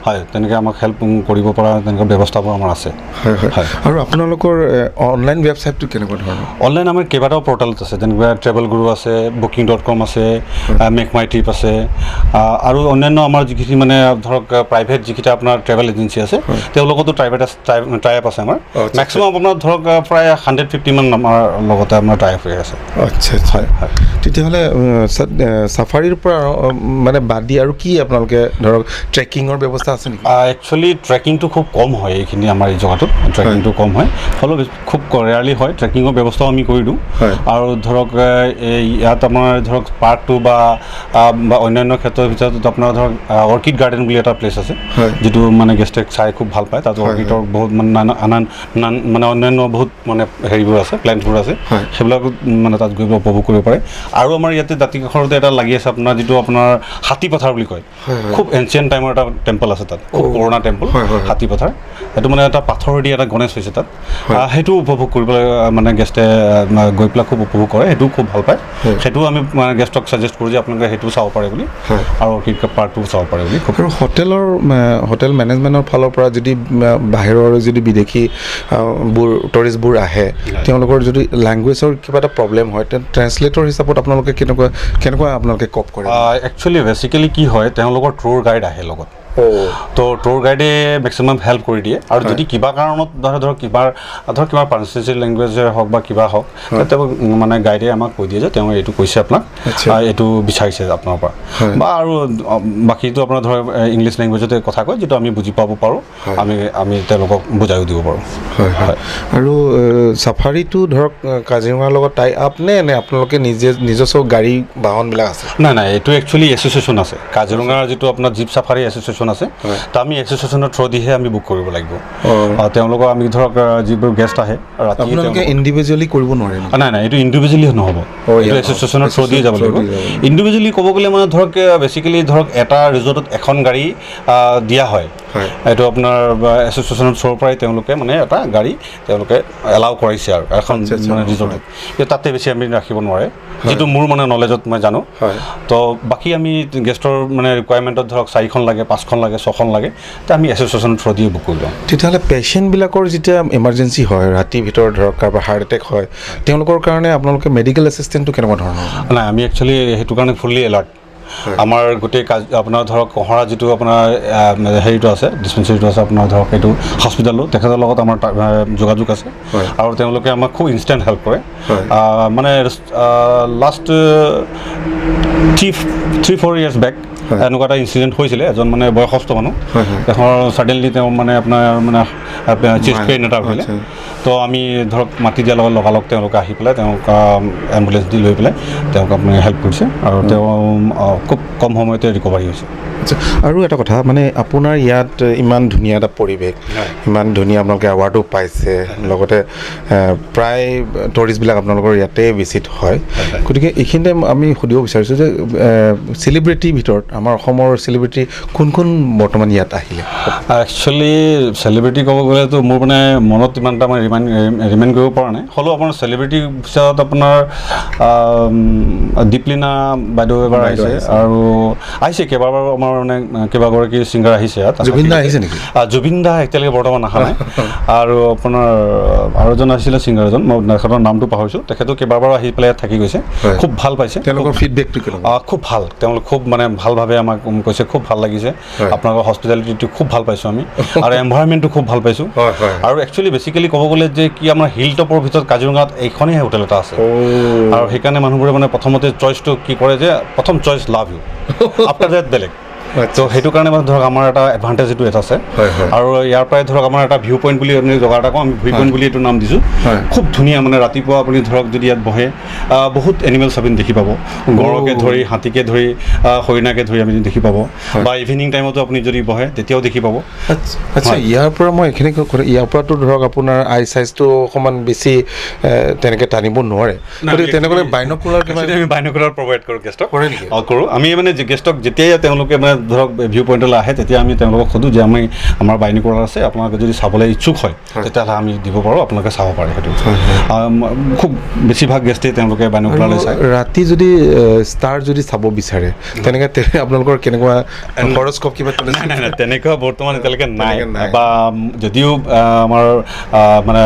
হয়, তেনেকৈ আমাক হেল্প কৰিব পৰা তেনেকুৱা ব্যৱস্থাবোৰ আমাৰ আছে। হয় হয় হয়। আৰু আপোনালোকৰ অনলাইন ৱেবছাইটটো কেনেকুৱা ধৰণৰ? অনলাইন আমাৰ কেইবাটাও পৰ্টেলত আছে, যেনেকুৱা ট্ৰেভেল গুৰু আছে, বুকিং.কম আছে, মেক মাই ট্ৰিপ আছে আৰু অন্যান্য আমাৰ যিখিনি মানে ধৰক প্ৰাইভেট যিকেইটা আপোনাৰ ট্ৰেভেল এজেঞ্চি আছে, তেওঁলোকতো প্ৰাইভেট টাই আপ আছে আমাৰ। মেক্সিমাম আপোনাৰ ধৰক প্ৰায় 150মান আমাৰ লগতে আপোনাৰ টাই আপ হৈ আছে। আচ্ছা, তেতিয়াহ'লে চাফাৰীৰ পৰা মানে বাদ দি আৰু কি আপোনালোকে ধৰক ট্ৰেকিঙৰ ব্যৱস্থা আছে নেকি? একচুৱেলি ট্ৰেকিংটো খুব কম হয় এইখিনি, আমাৰ এই জেগাটোত ট্ৰেকিংটো কম হয়, হ'লেও খুব ৰেয়াৰলি হয়। ট্ৰেকিঙৰ ব্যৱস্থাও আমি কৰি দিওঁ। আৰু ধৰক এই ইয়াত আমাৰ ধৰক পাৰ্কটো বা অন্যান্য ক্ষেত্ৰৰ ভিতৰত আপোনাৰ ধৰক অৰ্কিড গাৰ্ডেন বুলি এটা প্লেচ আছে, যিটো মানে গেষ্টে চাই খুব ভাল পায়। তাত অৰ্কিডৰ বহুত মানে নানা আনান মানে অন্যান্য বহুত মানে হেৰিবোৰ আছে, প্লেণ্টবোৰ আছে। সেইবিলাক মানে তাত গৈ পেলাই উপভোগ কৰিব পাৰে। আৰু আমাৰ ইয়াতে দাঁতি কাষৰতে এটা লাগি আছে আপোনাৰ, যিটো আপোনাৰ হাতী পথাৰ বুলি কয়। হয় হয় খুব এনচিয়েণ্ট টাইমৰ এটা টেম্পল আছে তাত, খুব পুৰণা টেম্পল। হয়, হয়, হয়। হাতী পথাৰ, সেইটো মানে এটা পাথৰ দি এটা গণেশ হৈছে তাত। সেইটো উপভোগ কৰিবলৈ মানে গেষ্টে গৈ পেলাই খুব উপভোগ কৰে, সেইটোও খুব ভাল পায়। সেইটোও আমি মানে গেষ্টক ছাজেষ্ট কৰোঁ যে আপোনালোকে সেইটোও চাব পাৰে বুলি আৰু অৰ্কিড পাৰ্কটোও চাব পাৰে বুলি খুব। আৰু হোটেল মেনেজমেণ্টৰ ফালৰ পৰা যদি বাহিৰৰ যদি বিদেশী বোৰ টুৰিষ্টবোৰ আহে, তেওঁলোকৰ যদি লেংগুৱেজৰ কিবা এটা প্ৰব্লেম হয়, তেন্তে ট্ৰেঞ্চলেটৰ হিচাপত আপোনালোকে কেনেকুৱা কেনেকুৱা আপোনালোকে কপ কৰে? একচুৱেলি বেচিকেলি কি হয়, তেওঁলোকৰ টুৰ গাইড আহে লগত। তো টুৰ গাইডে মেক্সিমাম হেল্প কৰি দিয়ে। আৰু যদি কিবা কাৰণত ধৰক কিবা পাৰ্চেঞ্চি লেংগুৱেজে হওক বা কিবা হওক, তেওঁ মানে গাইডে আমাক কৈ দিয়ে যে তেওঁ এইটো কৈছে আপোনাক, এইটো বিচাৰিছে আপোনাৰ পৰা। বা আৰু বাকীটো আপোনাৰ ধৰক ইংলিছ লেংগুৱেজতে কথা কয়, যিটো আমি বুজি পাব পাৰোঁ। আমি তেওঁলোকক বুজাইও দিব পাৰোঁ। হয় হয় আৰু চাফাৰীটো ধৰক কাজিৰঙাৰ লগত টাই আপ নে নে আপোনালোকে নিজে নিজস্ব গাড়ী বাহনবিলাক আছে? নাই, এইটো একচুৱেলি এছ'চিয়েশ্যন আছে কাজিৰঙাৰ, যিটো আপোনাৰ জীপ চাফাৰী এছ'চিয়েশ্যন আছে। তো আমি এছ'চিয়েশ্যনৰ থ্ৰ' দিহে আমি বুক কৰিব লাগিব। তেওঁলোকৰ আমি ধৰক যিবোৰ গেষ্ট আহে ৰাতি আপোনালোকে ইণ্ডিভিজুৱেলি কৰিব নোৱাৰে নেকি? নাই, এইটো ইণ্ডিভিজুৱেলি নহ'ব। এইটো এছ'চিয়েশ্যনৰ থ্ৰ' দিয়ে যাব থ্ৰ' লাগিব। দি যাব লাগিব। ইণ্ডিভিজুৱেলি ক'ব গ'লে মানে ধৰক বেচিকেলি ধৰক এটা ৰিজৰ্টত এখন গাড়ী দিয়া হয়। এইটো আপোনাৰ এছ'চিয়েশ্যনৰ থ্ৰ'ৰ পৰাই তেওঁলোকে মানে এটা গাড়ী তেওঁলোকে এলাউ কৰাইছে আৰু এখন আচ্ছা, আচ্ছা, মানে ৰিজৰ্টত, কিন্তু তাতে বেছি আমি ৰাখিব নোৱাৰে, যিটো মোৰ মানে নলেজত মই জানো। তো বাকী আমি গেষ্টৰ মানে ৰিকুৱাৰমেণ্টত ধৰক চাৰিখন লাগে, পাঁচখন লাগে, ছখন লাগে, তো আমি এছ'চিয়েশ্যনৰ থ্ৰ' দিয়ে বুক কৰি লওঁ। তেতিয়াহ'লে পেচেণ্টবিলাকৰ যেতিয়া ইমাৰ্জেঞ্চি হয়, ৰাতিৰ ভিতৰত ধৰক কাৰোবাৰ হাৰ্ট এটেক হয়, তেওঁলোকৰ কাৰণে আপোনালোকে মেডিকেল এছিষ্টেণ্টটো কেনেকুৱা ধৰণৰ? নাই, আমি একচুৱেলি সেইটো কাৰণে ফুল্লি এলাৰ্ট। আমাৰ গোটেই কাজ আপোনাৰ ধৰক কঁহৰা যিটো আপোনাৰ হেৰিটো আছে, ডিছপেঞ্চেৰীটো আছে, আপোনাৰ ধৰক এইটো হস্পিটেলো, তেখেতৰ লগত আমাৰ যোগাযোগ আছে। আৰু তেওঁলোকে আমাক খুব ইনষ্টেণ্ট হেল্প কৰে। মানে last 3-4 years back এনেকুৱা এটা ইনচিডেণ্ট হৈছিলে। এজন মানে বয়সস্থ মানুহ, হয় হয় তেখেতৰ ছাডেনলি তেওঁ মানে আপোনাৰ মানে চেষ্ট পেইন এটা হৈছিলে। তো আমি ধৰক মাতি দিয়াৰ লগত লগালগ তেওঁলোকে আহি পেলাই তেওঁক এম্বুলেঞ্চ দি লৈ পেলাই তেওঁক আপুনি হেল্প কৰিছে আৰু তেওঁ খুব কম সময়তে ৰিকভাৰী হৈছে। আচ্ছা, আৰু এটা কথা, মানে আপোনাৰ ইয়াত ইমান ধুনীয়া এটা পৰিৱেশ, ইমান ধুনীয়া, আপোনালোকে এৱাৰ্ডো পাইছে, লগতে প্ৰায় টুৰিষ্টবিলাক আপোনালোকৰ ইয়াতে ভিজিট হয়। গতিকে এইখিনিতে আমি সুধিব বিচাৰিছোঁ যে চেলিব্ৰিটিৰ ভিতৰত আমাৰ অসমৰ চেলিব্ৰিটি কোন কোন বৰ্তমান ইয়াত আহিলে? একচুৱেলি চেলিব্ৰিটি ক'ব গ'লেতো মোৰ মানে মনত ইমান এটা মই ৰিমাইণ্ড কৰিব পৰা নাই। হ'লেও আপোনাৰ চেলিব্ৰিটিৰ পিছত আপোনাৰ দীপলিনা বাইদেউ এবাৰ বাইদেউ আহিছে। আহিছে। আৰু আহিছে কেইবাবাৰো, আমাৰ মানে কেইবাগৰাকী ছিংগাৰ আহিছে ইয়াত। জুবিন দা আহিছে নেকি? জুবিন দা এতিয়ালৈকে বৰ্তমান অহা নাই। আৰু আপোনাৰ আৰু এজন আহিছিলে ছিংগাৰ এজন, মই তেখেতৰ নামটো পাহৰিছোঁ। তেখেতো কেইবাবাৰো আহি পেলাই ইয়াত থাকি গৈছে। খুব ভাল পাইছে। তেওঁলোকৰ ফিডবেকটো কেনেকুৱা? খুব ভাল, তেওঁলোক খুব মানে ভালভাৱে ভাৱে আমাক কৈছে খুব ভাল লাগিছে, আপোনালোকৰ হস্পিটেলিটিটো খুব ভাল পাইছোঁ আমি আৰু এনভাইৰনমেণ্টটো খুব ভাল পাইছোঁ। হয়, হয়। আৰু একচুৱেলি বেচিকেলি ক'ব গ'লে যে কি আমাৰ হিল টপৰ ভিতৰত কাজিৰঙাত এইখনেই হোটেল এটা আছে আৰু সেইকাৰণে মানুহবোৰে মানে প্ৰথমতে চইচটো কি কৰে যে প্ৰথম choice love you, after that বেলেগ। ত' সেইটো কাৰণে মানে ধৰক আমাৰ এটা এডভান্টেজ এইটো এটা আছে। হয়, হয়। আৰু ইয়াৰ পৰাই ধৰক আমাৰ এটা ভিউ পইণ্ট বুলি আমি জেগা এটা কওঁ, আমি ভিউ পইণ্ট বুলি এইটো নাম দিছোঁ। খুব ধুনীয়া, মানে ৰাতিপুৱা আপুনি ধৰক যদি ইয়াত বহে, বহুত এনিমেলছ আপুনি দেখি পাব, গঁড়কে ধৰি, হাতীকে ধৰি, হৰিণাকে ধৰি আপুনি দেখি পাব, বা ইভিনিং টাইমতো আপুনি যদি বহে তেতিয়াও দেখি পাব। আচ্ছা, ইয়াৰ পৰা মই এইখিনি ইয়াৰ পৰাতো ধৰক আপোনাৰ আই চাইজটো অকণমান বেছি তেনেকৈ টানিব নোৱাৰে, গতিকে তেনেকৈ বাইনকুলাৰ কিবা? Actually আমি বাইনকুলাৰ প্ৰভাইড কৰোঁ গেষ্টক। কৰে নেকি? অঁ, কৰোঁ আমি। মানে গেষ্টক যেতিয়াই তেওঁলোকে মানে ধৰক ভিউ পইণ্টলৈ আহে, তেতিয়া আমি তেওঁলোকক সোধোঁ যে আমি আমাৰ বাইনকুলাৰ আছে, আপোনালোকে যদি চাবলৈ ইচ্ছুক হয় তেতিয়াহ'লে আমি দিব পাৰোঁ, আপোনালোকে চাব পাৰে। সেইটো খুব বেছিভাগ গেষ্টেই তেওঁলোকে বাইনকুলাৰলৈ চায়। ৰাতি যদি ষ্টাৰ যদি চাব বিচাৰে, তেনেকৈ আপোনালোকৰ কেনেকুৱা হৰস্কোপ কিবা? নাই নাই নাই, তেনেকুৱা বৰ্তমান এতিয়ালৈকে নাই। তেনেকে নাই। বা যদিও আমাৰ মানে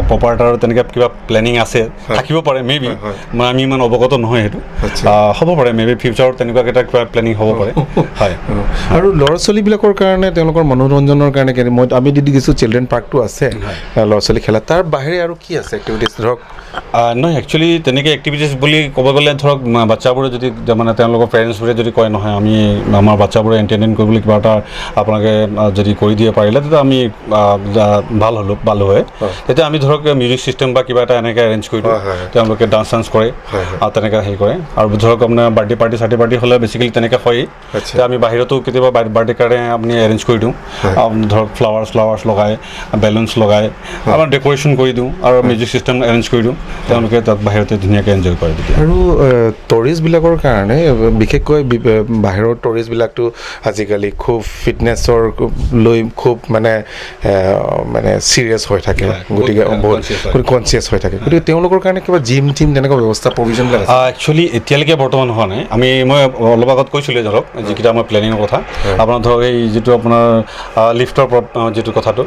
প্ৰপাৰ্টাৰ তেনেকৈ কিবা প্লেনিং আছে, থাকিব পাৰে মে বি, মানে আমি ইমান অৱগত নহয় সেইটো। হ'ব পাৰে, মে বি ফিউচাৰত তেনেকুৱা এটা কিবা প্লেনিং হ'ব পাৰে, হয়। আৰু ল'ৰা ছোৱালীবিলাকৰ কাৰণে, তেওঁলোকৰ মনোৰঞ্জনৰ কাৰণে মই আমি দি দেখিছোঁ চিলড্ৰেন পাৰ্কটো আছে, ল'ৰা ছোৱালী খেলা, তাৰ বাহিৰে আৰু কি আছে এক্টিভিটিছ ধৰক? নহয়, একচুৱেলি তেনেকৈ এক্টিভিটিছ বুলি ক'ব গ'লে ধৰক বাচ্চাবোৰে যদি মানে তেওঁলোকৰ পেৰেণ্টছবোৰে যদি কয় নহয় আমি আমাৰ বাচ্চাবোৰে এণ্টাৰটেইন কৰিবলৈ কিবা এটা আপোনালোকে যদি কৰি দিয়ে পাৰিলে তেতিয়া আমি ভাল হ'লো ভাল হয়, তেতিয়া আমি ধৰক মিউজিক ছিষ্টেম বা কিবা এটা এনেকৈ এৰেঞ্জ কৰি দিওঁ। হয়, হয়, হয়। তেওঁলোকে ডান্স চান্স কৰে হয়, হয়। আৰু তেনেকৈ হেৰি কৰে। আৰু ধৰক আপোনাৰ বাৰ্থডে পাৰ্টি চাৰ্টি পাৰ্টি হ'লে বেচিকেলি তেনেকৈ হয়েই। তেতিয়া আমি বাহিৰতো কেতিয়াবা বাৰ্থডে কাৰণে আপুনি এৰেঞ্জ কৰি দিওঁ। ধৰক ফ্লাৱাৰ্ছ ফ্লাৱাৰ্ছ লগাই, বেলুনছ লগাই আমাৰ ডেক'ৰেশ্যন কৰি দিওঁ আৰু মিউজিক ছিষ্টেম এৰেঞ্জ কৰি দিওঁ, তেওঁলোকে তাত বাহিৰতে ধুনীয়াকৈ এনজয় কৰে তেতিয়া। আৰু টুৰিষ্টবিলাকৰ কাৰণে বিশেষকৈ বাহিৰৰ টুৰিষ্টবিলাকতো আজিকালি খুব ফিটনেছৰ লৈ খুব মানে মানে চিৰিয়াছ হৈ থাকে, গতিকে বহুত বহুত কনচিয়াছ হৈ থাকে, গতিকে তেওঁলোকৰ কাৰণে কিবা জিম টিম তেনেকুৱা ব্যৱস্থা প্ৰভিজনবিলাক আছে? একচুৱেলি এতিয়ালৈকে বৰ্তমান হোৱা নাই। আমি মই অলপ আগত কৈছিলোঁ ধৰক যিকেইটা আমাৰ প্লেনিঙৰ কথা, আপোনাৰ ধৰক এই যিটো আপোনাৰ লিফ্টৰ যিটো কথাটো,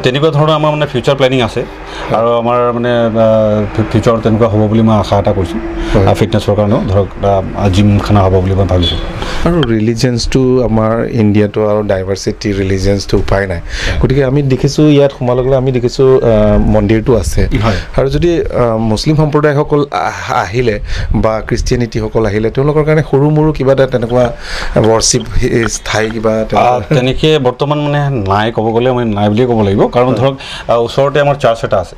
তেনেকুৱা ধৰণৰ আমাৰ মানে ফিউচাৰ প্লেনিং আছে আৰু আমাৰ মানে ফিউচাৰ তেনেকুৱা হ'ব বুলি মই আশা এটা কৰিছোঁ। ফিটনেছৰ কাৰণেও ধৰক জিমখানা হ'ব বুলি মই ভাবিছোঁ। আৰু ৰিলিজেন্সটো আমাৰ ইণ্ডিয়াটো আৰু ডাইভাৰ্চিটি ৰিলিজেন্সটো উপায় নাই, গতিকে আমি দেখিছোঁ ইয়াত সোমোৱাৰ লগে লগে আমি দেখিছোঁ মন্দিৰটো আছে। আৰু যদি মুছলিম সম্প্ৰদায়সকল আহিলে বা খ্ৰীষ্টিয়ানিটিসকল আহিলে তেওঁলোকৰ কাৰণে সৰু মৰু কিবা এটা তেনেকুৱা ৱৰশ্বিপ স্থায়ী কিবা তেনেকুৱা? তেনেকৈ বৰ্তমান মানে নাই, ক'ব গ'লে মই নাই বুলিয়ে ক'ব লাগিব। কাৰণ ধৰক ওচৰতে আমাৰ চাৰ্চ এটা আছে,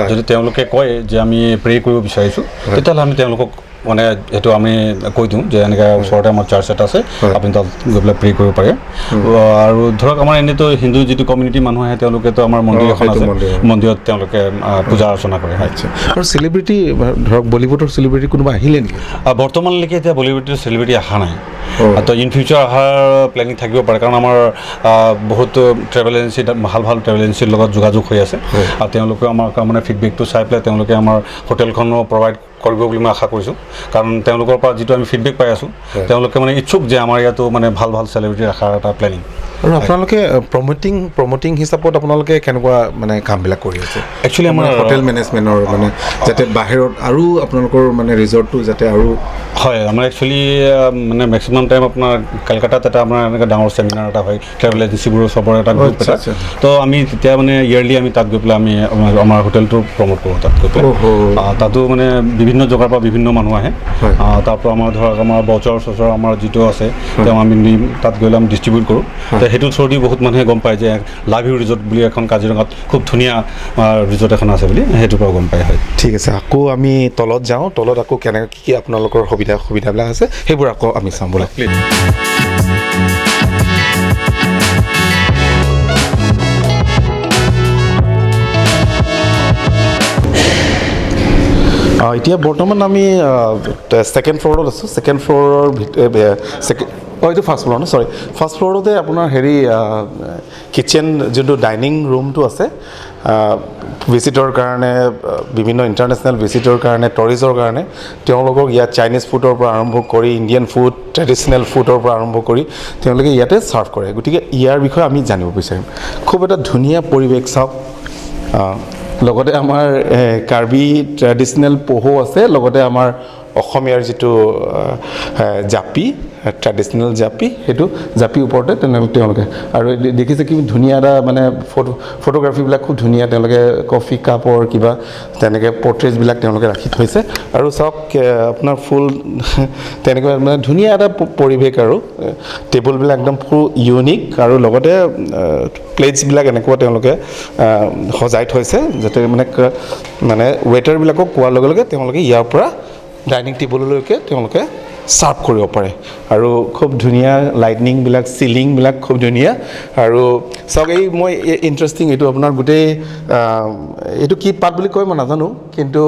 যদি তেওঁলোকে কয় যে আমি প্ৰে কৰিব বিচাৰিছোঁ, তেতিয়াহ'লে আমি তেওঁলোকক মানে সেইটো আমি কৈ দিওঁ যে এনেকৈ ওচৰতে আমাৰ চাৰ্চ এটা আছে, আপুনি তাত গৈ পেলাই প্ৰে কৰিব পাৰে। আৰু ধৰক আমাৰ এনেইতো হিন্দু যিটো কমিউনিটি মানুহ আহে, তেওঁলোকেতো আমাৰ মন্দিৰ এখন সেইটো আছে, মন্দিৰ। মন্দিৰত তেওঁলোকে পূজা অৰ্চনা কৰে, হয়। আচ্ছা, আৰু চেলিব্ৰিটি ধৰক বলিউডৰ চেলিব্ৰিটি কোনোবা আহিলে নেকি? বৰ্তমানলৈকে এতিয়া বলিউডৰ চেলিব্ৰিটি অহা নাই। তো ইন ফিউচাৰ অহাৰ প্লেনিং থাকিব পাৰে, কাৰণ আমাৰ বহুত ট্ৰেভেল এজেঞ্চি, ভাল ভাল ট্ৰেভেল এজেঞ্চিৰ লগত যোগাযোগ হৈ আছে আৰু তেওঁলোকেও আমাৰ মানে ফিডবেকটো চাই পেলাই তেওঁলোকে আমাৰ হোটেলখনো প্ৰভাইড কৰিব বুলি মই আশা কৰিছোঁ। কাৰণ তেওঁলোকৰ পৰা যিটো আমি ফিডবেক পাই আছোঁ, তেওঁলোকে মানে ইচ্ছুক যে আমাৰ ইয়াতো মানে ভাল ভাল চেলিব্ৰিটি ৰখাৰ এটা প্লেনিং। আৰু আপোনালোকে প্ৰমোটিং হিচাপত আপোনালোকে কেনেকুৱা মানে কামবিলাক কৰি আছে? একচুৱেলি আমাৰ হোটেল মেনেজমেণ্টৰ মানে যাতে বাহিৰত আৰু আপোনালোকৰ মানে ৰিজৰ্টটো যাতে আৰু হয়, আমাৰ একচুৱেলি মানে মেক্সিমাম টাইম আপোনাৰ কলকাতাত এটা আমাৰ এনেকৈ ডাঙৰ চেমিনাৰ এটা হয়, ট্ৰেভেল এজেঞ্চিবোৰৰ চবৰে এটা গ্ৰুপ এটা। তো আমি তেতিয়া মানে ইয়েৰলি আমি তাত গৈ পেলাই আমি আমাৰ হোটেলটো প্ৰমোট কৰোঁ তাত গৈ পেলাই। তাতো মানে বিভিন্ন জেগাৰ পৰা বিভিন্ন মানুহ আহে। তাৰ পৰা আমাৰ ধৰক আমাৰ বজাৰ চজাৰ আমাৰ যিটো আছে তেওঁ আমি তাত গৈ আমি ডিষ্ট্ৰিবিউট কৰোঁ। তো সেইটো থ্ৰুদি বহুত মানুহে গম পায় যে লাভ you resort বুলি এখন কাজিৰঙাত খুব ধুনীয়া ৰিজৰ্ট এখন আছে বুলি, সেইটোৰ পৰা গম পায়, হয়। ঠিক আছে, আকৌ আমি তলত যাওঁ। তলত আকৌ কেনেকৈ কি কি আপোনালোকৰ সুবিধাবিলাক আছে সেইবোৰ আকৌ আমি চাম ব'লক। প্লিজ। এতিয়া বৰ্তমান আমি ছেকেণ্ড ফ্ল'ৰত আছোঁ। ছেকেণ্ড ফ্ল'ৰৰ ভিতৰত, অঁ, এইটো ফাৰ্ষ্ট ফ্ল'ৰ ন, চৰি, ফাৰ্ষ্ট ফ্ল'ৰতে আপোনাৰ হেৰি কিটচেন যোনটো ডাইনিং ৰুমটো আছে, ভিজিটৰ কাৰণে, বিভিন্ন ইণ্টাৰনেশ্যনেল ভিজিটৰ কাৰণে, টুৰিষ্টৰ কাৰণে তেওঁলোকক ইয়াত চাইনিজ ফুডৰ পৰা আৰম্ভ কৰি ইণ্ডিয়ান ফুড, ট্ৰেডিশ্যনেল ফুডৰ পৰা আৰম্ভ কৰি তেওঁলোকে ইয়াতে ছাৰ্ভ কৰে। গতিকে ইয়াৰ বিষয়ে আমি জানিব বিচাৰিম। খুব এটা ধুনীয়া পৰিৱেশ চাওক। লগতে আমাৰ কাৰ্বি ট্ৰেডিশ্যনেল পহো আছে, লগতে আমাৰ অসমীয়াৰ যিটো জাপি, ট্ৰেডিশ্যনেল জাপি, সেইটো জাপিৰ ওপৰতে তেওঁলোকে আৰু দেখিছে কি ধুনীয়া এটা মানে ফটোগ্ৰাফীবিলাক খুব ধুনীয়া। তেওঁলোকে কফি কাপৰ কিবা তেনেকৈ পৰ্ট্ৰেইটছবিলাক তেওঁলোকে ৰাখি থৈছে। আৰু চাওক, আপোনাৰ ফুল তেনেকুৱা মানে ধুনীয়া এটা পৰিৱেশ আৰু টেবুলবিলাক একদম ফুল ইউনিক আৰু লগতে প্লেটছবিলাক এনেকুৱা তেওঁলোকে সজাই থৈছে যাতে মানে ৱেটাৰবিলাকক কোৱাৰ লগে লগে তেওঁলোকে ইয়াৰ পৰা ডাইনিং টেবুললৈকে তেওঁলোকে ছাৰ্ভ কৰিব পাৰে। আৰু খুব ধুনীয়া লাইটনিংবিলাক, চিলিংবিলাক খুব ধুনীয়া। আৰু চাওক, এই মই ইণ্টাৰেষ্টিং এইটো আপোনাৰ গোটেই এইটো কি পাত বুলি কয় মই নাজানো, কিন্তু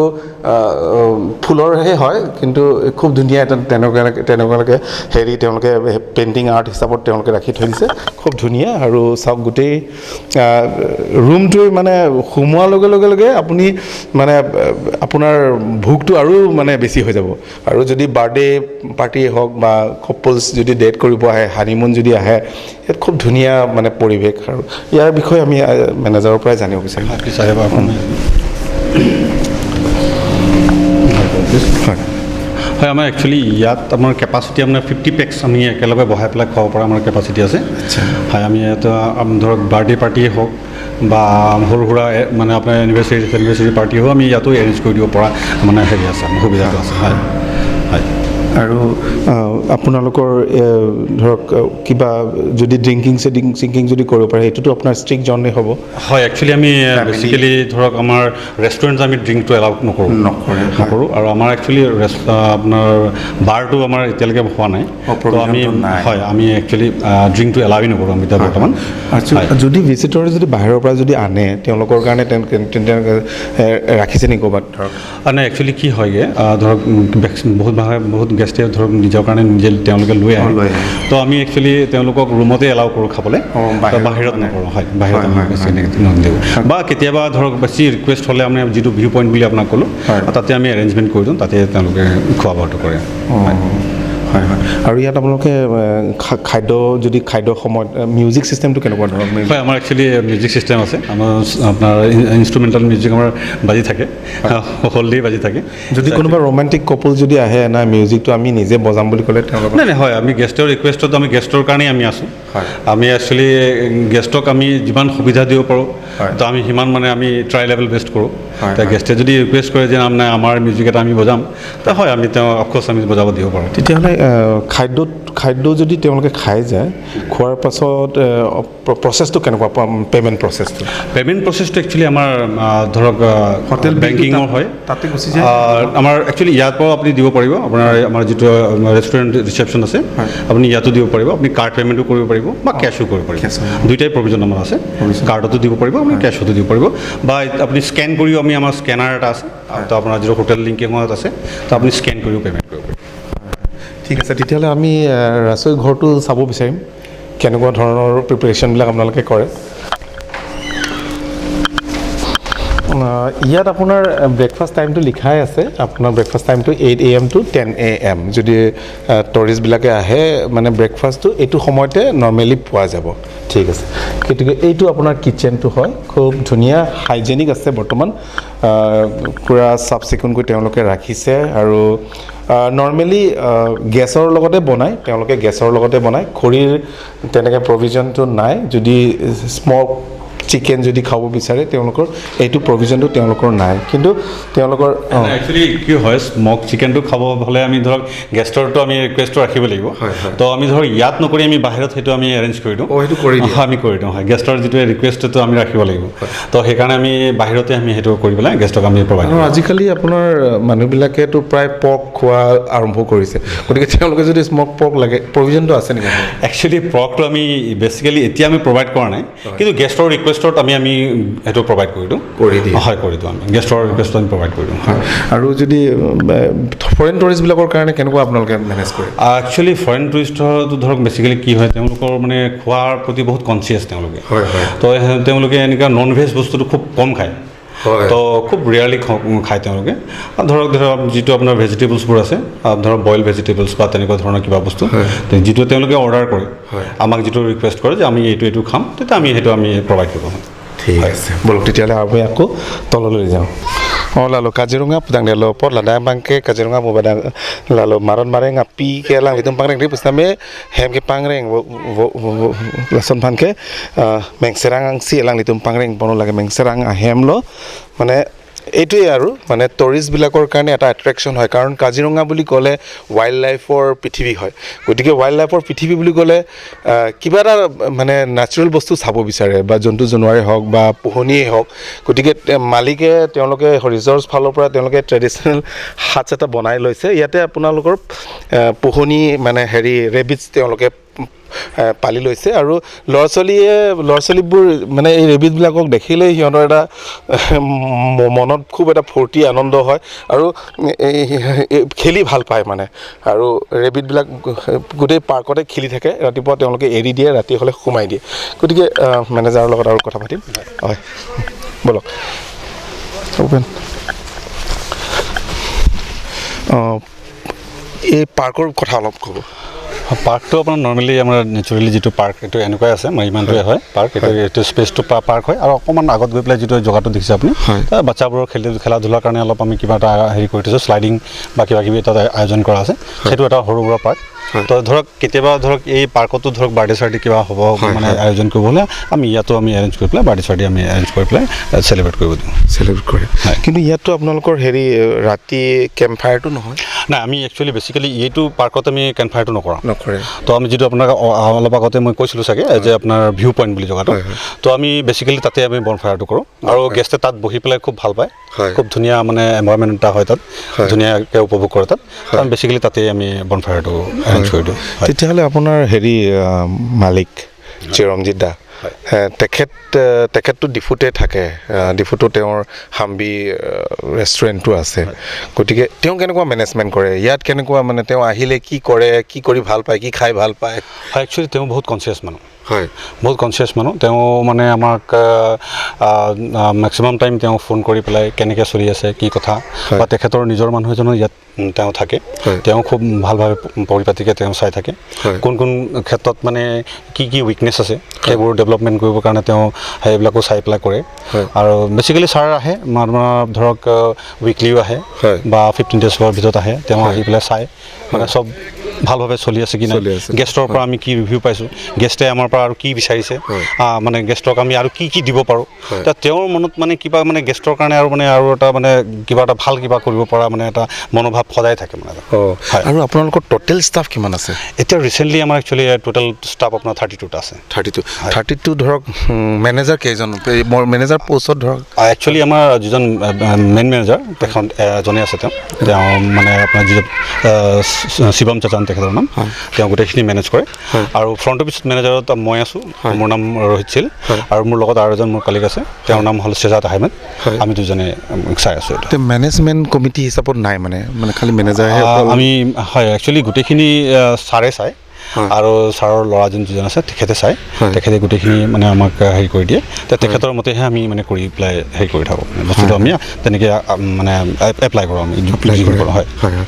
ফুলৰহে হয়, কিন্তু খুব ধুনীয়া এটা তেনেকুৱাকৈ হেৰি তেওঁলোকে পেইণ্টিং আৰ্ট হিচাপত তেওঁলোকে ৰাখি থৈ দিছে, খুব ধুনীয়া। আৰু চাওক, গোটেই ৰুমটোৰ মানে সোমোৱাৰ লগে লগে আপুনি মানে আপোনাৰ ভোকটো আৰু মানে বেছি হৈ যাব। আৰু যদি বাৰ্থডে পাৰ্টিয়ে হওক বা কপলছ যদি ডেট কৰিব আহে, হানিমুন যদি আহে, ইয়াত খুব ধুনীয়া মানে পৰিৱেশ। আৰু ইয়াৰ বিষয়ে আমি মেনেজাৰৰ পৰাই জানিব বিচাৰিম। প্লিজ আহিব আপুনি। হয়। হয়, আমাৰ একচুৱেলি ইয়াত আমাৰ কেপাচিটি আপোনাৰ 50 পেক্স আমি একেলগে বহাই পেলাই খুৱাব পৰা আমাৰ কেপাচিটি আছে। হয়, আমি ইয়াত ধৰক বাৰ্থডে পাৰ্টিয়ে হওক বা সৰু সুৰা মানে আপোনাৰ এনিভাৰ্চাৰী চেনিভাৰ্চাৰী পাৰ্টি হওক, আমি ইয়াতো এৰেঞ্জ কৰি দিব পৰা মানে হেৰি আছে, আমাৰ সুবিধাটো আছে। হয়। আৰু আপোনালোকৰ ধৰক কিবা যদি ড্ৰিংকিং চিডিং চিংকিং যদি কৰিব পাৰে, সেইটোতো আপোনাৰ ষ্ট্ৰিক্ট জনেই হ'ব? হয়, একচুৱেলি আমি বেচিকেলি ধৰক আমাৰ ৰেষ্টুৰেণ্টত আমি ড্ৰিংকটো এলাউ নকৰোঁ। নকৰে, হয়। নকৰোঁ। আৰু আমাৰ একচুৱেলি আপোনাৰ বাৰটো আমাৰ এতিয়ালৈকে হোৱা নাই। তো আমি provisionটো নাই। হয়, আমি একচুৱেলি ড্ৰিংকটো এলাউই নকৰোঁ আমি এতিয়া বৰ্তমান। আচ্ছা, যদি ভিজিটৰে যদি বাহিৰৰ পৰা যদি আনে, তেওঁলোকৰ কাৰণে তেওঁলোকে ৰাখিছে নেকি ক'ৰবাত ধৰক? নাই, একচুৱেলি কি হয়গৈ, ধৰক বহুত বহুত গেষ্টে ধৰক নিজৰ কাৰণে নিজে তেওঁলোকে লৈ আহে। লৈ আহে। তো আমি একচুৱেলি তেওঁলোকক ৰুমতে এলাউ কৰোঁ খাবলৈ। বাহিৰত তো বাহিৰত মানে? নকৰোঁ। হয়, বাহিৰত আমি বেছি নিদিওঁ। বা কেতিয়াবা ধৰক বেছি ৰিকুৱেষ্ট হ'লে আমি যিটো ভিউ পইণ্ট বুলি আপোনাক ক'লোঁ, তাতে আমি এৰেঞ্জমেণ্ট কৰি দিওঁ, তাতে তেওঁলোকে খোৱা বোৱাটো কৰে। হয়, আৰু ইয়াত আপোনালোকে খাদ্য যদি খাদ্য সময়ত মিউজিক চিষ্টেমটো কেনেকুৱা ধৰক? হয়, আমাৰ একচুৱেলি মিউজিক চিষ্টেম আছে। আমাৰ আপোনাৰ ইনষ্ট্ৰুমেণ্টেল মিউজিক আমাৰ বাজি থাকে, হলডে বাজি থাকে। যদি কোনোবা ৰোমান্টিক কপল যদি আহে, নাই মিউজিকটো আমি নিজে বজাম বুলি ক'লে তেওঁলোকৰ নাই, হয়, আমি গেষ্টৰ ৰিকুৱেষ্টত, আমি গেষ্টৰ কাৰণেই আমি আছোঁ। আমি একচুৱেলি গেষ্টক আমি যিমান সুবিধা দিব পাৰোঁ, তো আমি সিমান মানে আমি ট্ৰাই লেভেল বেষ্ট কৰোঁ। তো গেষ্টে যদি ৰিকুৱেষ্ট কৰে যে মানে আমাৰ মিউজিক এটা আমি বজাম, তো হয়, আমি তেওঁ অফক'ৰ্চ আমি বজাব দিব পাৰোঁ। তেতিয়াহ'লে খাদ্য যদি তেওঁলোকে খাই যায়, খোৱাৰ পাছত প্ৰচেছটো কেনেকুৱা, পে'মেণ্ট প্ৰচেছটো? পে'মেণ্ট প্ৰচেছটো একচুৱেলি আমাৰ ধৰক Hotel bill টো বেংকিঙৰ হয়। তাতে গুচি যায়? আমাৰ একচুৱেলি ইয়াৰ পৰাও আপুনি দিব পাৰিব। আপোনাৰ আমাৰ যিটো ৰেষ্টুৰেণ্ট ৰিচেপশ্যন আছে, আপুনি ইয়াতো দিব পাৰিব। আপুনি কাৰ্ড পে'মেণ্টো কৰিব পাৰিব বা কেছো কৰিব পাৰিব। Cash। দুইটাই প্ৰভিজন আমাৰ আছে। কাৰ্ডতো দিব পাৰিব আপুনি, কেছতো দিব পাৰিব বা আপুনি স্কেন কৰিও, আমি আমাৰ স্কেনাৰ এটা আছে, তো আপোনাৰ যিটো হোটেল লিংকিঙত আছে, তো আপুনি স্কেন কৰিও পে'মেণ্ট কৰিব পাৰিব। ঠিক আছে, তেতিয়াহ'লে আমি ৰচৈ ঘৰটো চাব বিচাৰিম, কেনেকুৱা ধৰণৰ প্ৰিপেৰেশ্যনবিলাক আপোনালোকে কৰে। ইয়াত আপোনাৰ ব্ৰেকফাষ্ট টাইমটো লিখাই আছে। আপোনাৰ ব্ৰেকফাষ্ট টাইমটো 8 a.m. to 10 a.m.। যদি টুৰিষ্টবিলাকে আহে, মানে ব্ৰেকফাষ্টটো এইটো সময়তে নৰ্মেলি পোৱা যাব। ঠিক আছে, গতিকে এইটো আপোনাৰ কিটচেনটো হয়। খুব ধুনীয়া হাইজেনিক আছে বৰ্তমান, পূৰা চাফ চিকুণকৈ তেওঁলোকে ৰাখিছে। আৰু নৰ্মেলি গেছৰ লগতে বনায় তেওঁলোকে, গেছৰ লগতে বনায়, খৰিৰ তেনেকৈ প্ৰভিজনটো নাই। যদি স্মক চিকেন যদি খাব বিচাৰে, তেওঁলোকৰ এইটো প্ৰভিজনটো তেওঁলোকৰ নাই, কিন্তু তেওঁলোকৰ একচুৱেলি কি হয়, স্মক চিকেনটো খাব হ'লে আমি ধৰক গেষ্টৰটো আমি ৰিকুৱেষ্টটো ৰাখিব লাগিব। হয়, হয়। তো আমি ধৰক ইয়াত নকৰি আমি বাহিৰত সেইটো আমি এৰেঞ্জ কৰি দিওঁ। সেইটো কৰি দিয়ে? হয়, আমি কৰি দিওঁ। হয়, গেষ্টৰ যিটো ৰিকুৱেষ্টটো আমি ৰাখিব লাগিব, তো সেইকাৰণে আমি বাহিৰতে আমি সেইটো কৰি পেলাই গেষ্টক আমি প্ৰভাইড আৰু আজিকালি আপোনাৰ মানুহবিলাকেতো প্ৰায় পৰ্ক খোৱা আৰম্ভ কৰিছে, গতিকে তেওঁলোকে যদি স্মক পৰ্ক লাগে, প্ৰভিজনটো আছে নেকি? একচুৱেলি পৰ্কটো আমি বেচিকেলি এতিয়া আমি প্ৰভাইড কৰা নাই, কিন্তু গেষ্টৰ ৰিকুৱেষ্টত আমি আমি সেইটো প্ৰভাইড কৰি দিওঁ। কৰি দিয়ে? হয়, কৰি দিওঁ। আমি গেষ্টৰ ৰিকুৱেষ্টত আমি প্ৰভাইড কৰি দিওঁ। হয়, আৰু যদি ফৰেইন টুৰিষ্টবিলাকৰ কাৰণে কেনেকুৱা আপোনালোকে মেনেজ কৰে? একচুৱেলি ফৰেইন টুৰিষ্টৰটো ধৰক বেচিকেলি কি হয়, তেওঁলোকৰ মানে খোৱাৰ প্ৰতি বহুত কনচিয়াছ তেওঁলোকে। হয় হয় তো তেওঁলোকে এনেকুৱা নন ভেজ বস্তুটো খুব কম খায়। তো খুব ৰেয়াৰলি খায় তেওঁলোকে। আৰু ধৰক যিটো আপোনাৰ ভেজিটেবলছবোৰ আছে, ধৰক বইল ভেজিটেবলছ বা তেনেকুৱা ধৰণৰ কিবা বস্তু, তো যিটো তেওঁলোকে অৰ্ডাৰ কৰে, আমাক যিটো ৰিকুৱেষ্ট কৰে যে আমি এইটো এইটো খাম, তেতিয়া আমি সেইটো আমি প্ৰভাইড কৰোঁ। ঠিক আছে, ব'লক তেতিয়াহ'লে আমি আকৌ তললৈ যাওঁ। Lalu Kaziranga pudang lo pot lada bangke Kaziranga mo badang lalu maron mareng api ke lang litum pangreng ri pustame hem ke pangreng lason phan ke mengserang si lang litum pangreng bono lage mengserang ahem lo মানে এইটোৱে আৰু মানে টুৰিষ্টবিলাকৰ কাৰণে এটা এট্ৰেকশ্যন হয়, কাৰণ কাজিৰঙা বুলি ক'লে ৱাইল্ড লাইফৰ পৃথিৱী হয়। গতিকে ৱাইল্ড লাইফৰ পৃথিৱী বুলি ক'লে কিবা এটা মানে নেচাৰেল বস্তু চাব বিচাৰে, বা জন্তু জানোৱাৰেই হওক বা পোহনীয়েই হওক। গতিকে মালিকে তেওঁলোকে ৰিজৰ্টছ ফালৰ পৰা তেওঁলোকে ট্ৰেডিশ্যনেল হাটছ এটা বনাই লৈছে। ইয়াতে আপোনালোকৰ পোহনী মানে হেৰি ৰেবিটছ তেওঁলোকে পালি লৈছে আৰু ল'ৰা ছোৱালীবোৰ মানে এই ৰেবিটবিলাকক দেখিলেই সিহঁতৰ এটা মনত খুব এটা ফূৰ্তি আনন্দ হয় আৰু খেলি ভাল পায় মানে। আৰু ৰেবিটবিলাক গোটেই পাৰ্কতে খেলি থাকে, ৰাতিপুৱা তেওঁলোকে এৰি দিয়ে, ৰাতি হ'লে সোমাই দিয়ে। গতিকে মেনেজাৰৰ লগত আৰু কথা পাতিম। হয়, ব'লক। অ'পেন। এই পাৰ্কৰ কথা অলপ ক'ব। পাৰ্কটো আপোনাৰ নৰ্মেলি আমাৰ নেচাৰেলি যিটো পাৰ্ক এইটো এনেকুৱাই আছে, মই ইমানটোৱে হয় পাৰ্ক। এইটো স্পেচটো পাৰ্ক হয়। আৰু অকণমান আগত গৈ পেলাই যিটো জেগাটো দেখিছে আপুনি, তাত বাচ্ছাবোৰৰ খেলা ধূলাৰ কাৰণে অলপ আমি কিবা এটা হেৰি কৰি থৈছোঁ, শ্লাইডিং বা কিবা কিবি তাত আয়োজন কৰা আছে। সেইটো এটা সৰু সুৰা পাৰ্ক। তো ধৰক কেতিয়াবা ধৰক এই পাৰ্কতো ধৰক বাৰ্থডে চাৰ্থডে কিবা হ'ব মানে আয়োজন কৰিব হ'লে আমি ইয়াতো আমি এৰেঞ্জ কৰি পেলাই বাৰ্থডে চাৰ্থডে আমি এৰেঞ্জ কৰি পেলাই চেলিব্ৰেট কৰিব দিওঁ। চেলিব্ৰেট কৰে। কিন্তু ইয়াততো আপোনালোকৰ হেৰি ৰাতি কেম্প ফায়াৰটো নহয়? নাই, আমি একচুৱেলি বেচিকেলি এইটো পাৰ্কত আমি কেম্প ফায়াৰটো নকৰাওঁ। নকৰে। তো আমি যিটো আপোনাক অলপ আগতে মই কৈছিলোঁ চাগে যে আপোনাৰ ভিউ পইণ্ট বুলি জেগাটো, তো আমি বেচিকেলি তাতে আমি বন ফায়াৰটো কৰোঁ আৰু গেষ্টে তাত বহি পেলাই খুব ভাল পায়। খুব ধুনীয়া মানে এনভাইৰনমেণ্ট এটা হয় তাত, ধুনীয়াকৈ উপভোগ কৰে তাত। আমি বেচিকেলি তাতে আমি বন ফায়াৰটো এৰেঞ্জ কৰি দিওঁ। তেতিয়াহ'লে আপোনাৰ হেৰি মালিক চিৰঞ্জিত দা, তেখেতটো ডিফুতে থাকে, ডিফুতো তেওঁৰ হাম্বি ৰেষ্টুৰেণ্টটো আছে। গতিকে তেওঁ কেনেকুৱা মেনেজমেণ্ট কৰে ইয়াত, কেনেকুৱা মানে তেওঁ আহিলে কি কৰে, কি কৰি ভাল পায়, কি খাই ভাল পায়? হয়, একচুৱেলি তেওঁ বহুত কনচিয়াছ মানুহ। হয়, বহুত কনচিয়াছ মানুহ। তেওঁ মানে আমাক মেক্সিমাম টাইম তেওঁ ফোন কৰি পেলাই কেনেকৈ চলি আছে কি কথা, বা তেখেতৰ নিজৰ মানুহ এজনো ইয়াত তেওঁ থাকে, তেওঁ খুব ভালভাৱে পৰিপাটিকৈ তেওঁ চাই থাকে কোন কোন ক্ষেত্ৰত মানে কি কি উইকনেছ আছে সেইবোৰ ডেভেলপমেণ্ট কৰিবৰ কাৰণে তেওঁ সেইবিলাকো চাই পেলাই কৰে। আৰু বেচিকেলি ছাৰ আহে আমাৰ ধৰক উইকলিও আহে বা 15 ডেজৰ ভিতৰত আহে, তেওঁ আহি পেলাই চায় মানে চব ভালভাৱে চলি আছে কি নাই, গেষ্টৰ পৰা আমি কি ৰিভিউ পাইছোঁ, গেষ্টে আমাৰ পৰা আৰু কি বিচাৰিছে, মানে গেষ্টক আমি আৰু কি কি দিব পাৰোঁ। তেওঁৰ মনত মানে কিবা মানে গেষ্টৰ কাৰণে আৰু মানে আৰু এটা মানে কিবা এটা ভাল কিবা কৰিব পৰা মানে এটা মনোভাৱ সদায় থাকে মানে। আৰু আপোনালোকৰ টোটেল ষ্টাফ কিমান আছে এতিয়া? ৰিচেণ্টলি আমাৰ একচুৱেলি টোটেল ষ্টাফ আপোনাৰ 32টা আছে। 32 ধৰক মেনেজাৰ কেইজন, মেনেজাৰ পষ্টত ধৰক? একচুৱেলি আমাৰ যিজন মেইন মেনেজাৰ তেখেত এজনেই আছে, তেওঁ মানে আপোনাৰ যিজন শিৱম চাচান তেখেতৰ নাম, তেওঁ গোটেইখিনি মেনেজ কৰে। আৰু ফ্ৰণ্ট অফিচ মেনেজাৰত মই আছোঁ, মোৰ নাম ৰোহিত শীল, আৰু মোৰ লগত আৰু এজন মোৰ কলিগ আছে, তেওঁৰ নাম হ'ল শ্বেজাদ আহমেদ। আমি দুজনে চাই আছোঁ। এইটো মেনেজমেণ্ট কমিটি হিচাপত নাই মানে, মানে খালি মেনেজাৰহে আমি? হয়, একচুৱেলি গোটেইখিনি ছাৰে চায় আৰু ছাৰৰ ল'ৰাজন যিজন আছে তেখেতে চায়, তেখেতে গোটেইখিনি মানে আমাক হেৰি কৰি দিয়ে। তেখেতৰ মতেহে আমি মানে কৰি পেলাই হেৰি কৰি থাকোঁ বস্তুটো, আমি তেনেকৈ মানে এপ্লাই কৰোঁ, আমি কৰোঁ। হয় হয়।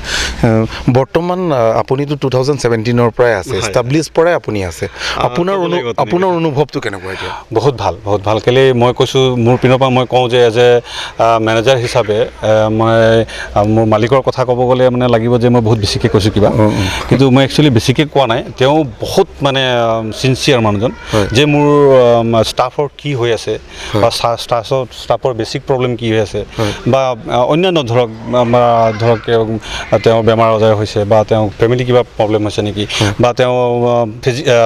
বৰ্তমান আপুনিতো 2017ৰ পৰাই আছে, এষ্টাব্লিছ পৰাই আপুনি আছে, আপোনাৰ অনুভৱটো কেনেকুৱা এতিয়া? বহুত ভাল, বহুত ভাল। কেলৈ মই কৈছোঁ, মোৰ পিনৰ পৰা মই কওঁ যে এজ এ মেনেজাৰ হিচাপে মই মোৰ মালিকৰ কথা ক'ব গ'লে মানে লাগিব যে মই বহুত বেছিকৈ কৈছোঁ কিবা, কিন্তু মই একচুৱেলি বেছিকৈ কোৱা নাই। তেওঁ বহুত মানে চিনচিয়াৰ মানুহজন, যে মোৰ ষ্টাফৰ কি হৈ আছে বা ষ্টাফৰ বেছিক প্ৰব্লেম কি হৈ আছে বা অন্যান্য ধৰক ধৰক তেওঁ বেমাৰ আজাৰ হৈছে বা তেওঁ ফেমিলি কিবা প্ৰব্লেম হৈছে নেকি বা তেওঁ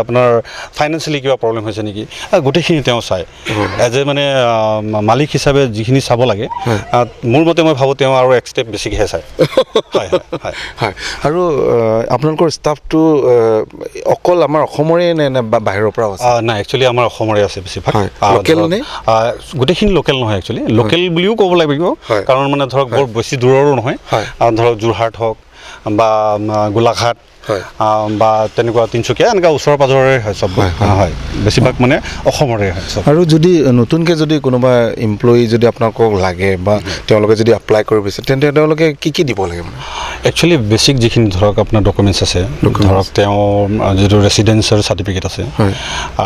আপোনাৰ ফাইনেন্সিয়েলি কিবা প্ৰব্লেম হৈছে নেকি, গোটেইখিনি তেওঁ চায়। এজ এ মানে মালিক হিচাপে যিখিনি চাব লাগে, মোৰ মতে মই ভাবোঁ তেওঁ আৰু এক ষ্টেপ বেছিকৈহে চায়। হয় হয় হয়। আৰু আপোনালোকৰ ষ্টাফটো অকল আমাৰ অসমৰে নে বাহিৰৰ পৰাও আছে? নাই, একচুৱেলি আমাৰ অসমৰে আছে বেছিভাগ। লোকেল নে? গোটেইখিনি লোকেল নহয়, একচুৱেলি লোকেল বুলিও ক'ব লাগিব, কাৰণ মানে ধৰক বৰ বেছি দূৰৰো নহয়। ধৰক যোৰহাট হওক বা গোলাঘাট বা তেনেকুৱা তিনিচুকীয়া, এনেকুৱা ওচৰ পাজৰৰে হয় চব। হয়, বেছিভাগ মানে অসমৰে হয় চব। আৰু যদি নতুনকৈ যদি কোনোবা এমপ্লয়ী যদি আপোনালোকক লাগে বা তেওঁলোকে যদি এপ্লাই কৰিব বিচাৰে, তেন্তে তেওঁলোকে কি কি দিব লাগে? মানে একচুৱেলি বেছিক যিখিনি ধৰক আপোনাৰ ডকুমেণ্টছ আছে, ধৰক তেওঁ যিটো ৰেচিডেঞ্চিয়েল চাৰ্টিফিকেট আছে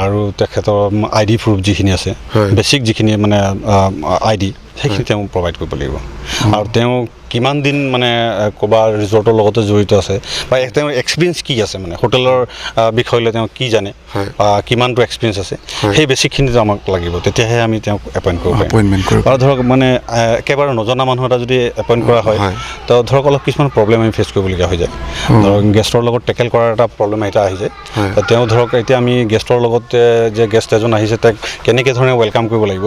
আৰু তেখেতৰ আই ডি প্ৰুফ যিখিনি আছে, বেছিক যিখিনি মানে আই ডি সেইখিনি তেওঁ প্ৰভাইড কৰিব লাগিব। আৰু তেওঁ কিমান দিন মানে ক'ৰবাৰ ৰিজৰ্টৰ লগতে জড়িত আছে বা তেওঁৰ এক্সপিৰিয়েঞ্চ কি আছে, মানে হোটেলৰ বিষয়লৈ তেওঁ কি জানে বা কিমানটো এক্সপিৰিয়েঞ্চ আছে, সেই বেছিকখিনিতো আমাক লাগিব, তেতিয়াহে আমি তেওঁক এপইণ্ট কৰিব পাৰিম। এপইণ্টমেণ্ট কৰিব। আৰু ধৰক মানে একেবাৰে নজনা মানুহ এটা যদি এপইণ্ট কৰা হয়, তো ধৰক অলপ কিছুমান প্ৰব্লেম আমি ফেচ কৰিবলগীয়া হৈ যায়। ধৰক গেষ্টৰ লগত টেকেল কৰাৰ এটা প্ৰব্লেম এটা আহি যায়। তেওঁ ধৰক এতিয়া আমি গেষ্টৰ লগত যে গেষ্ট এজন আহিছে, তেওঁক কেনেকৈ ধৰণে welcome কৰিব লাগিব,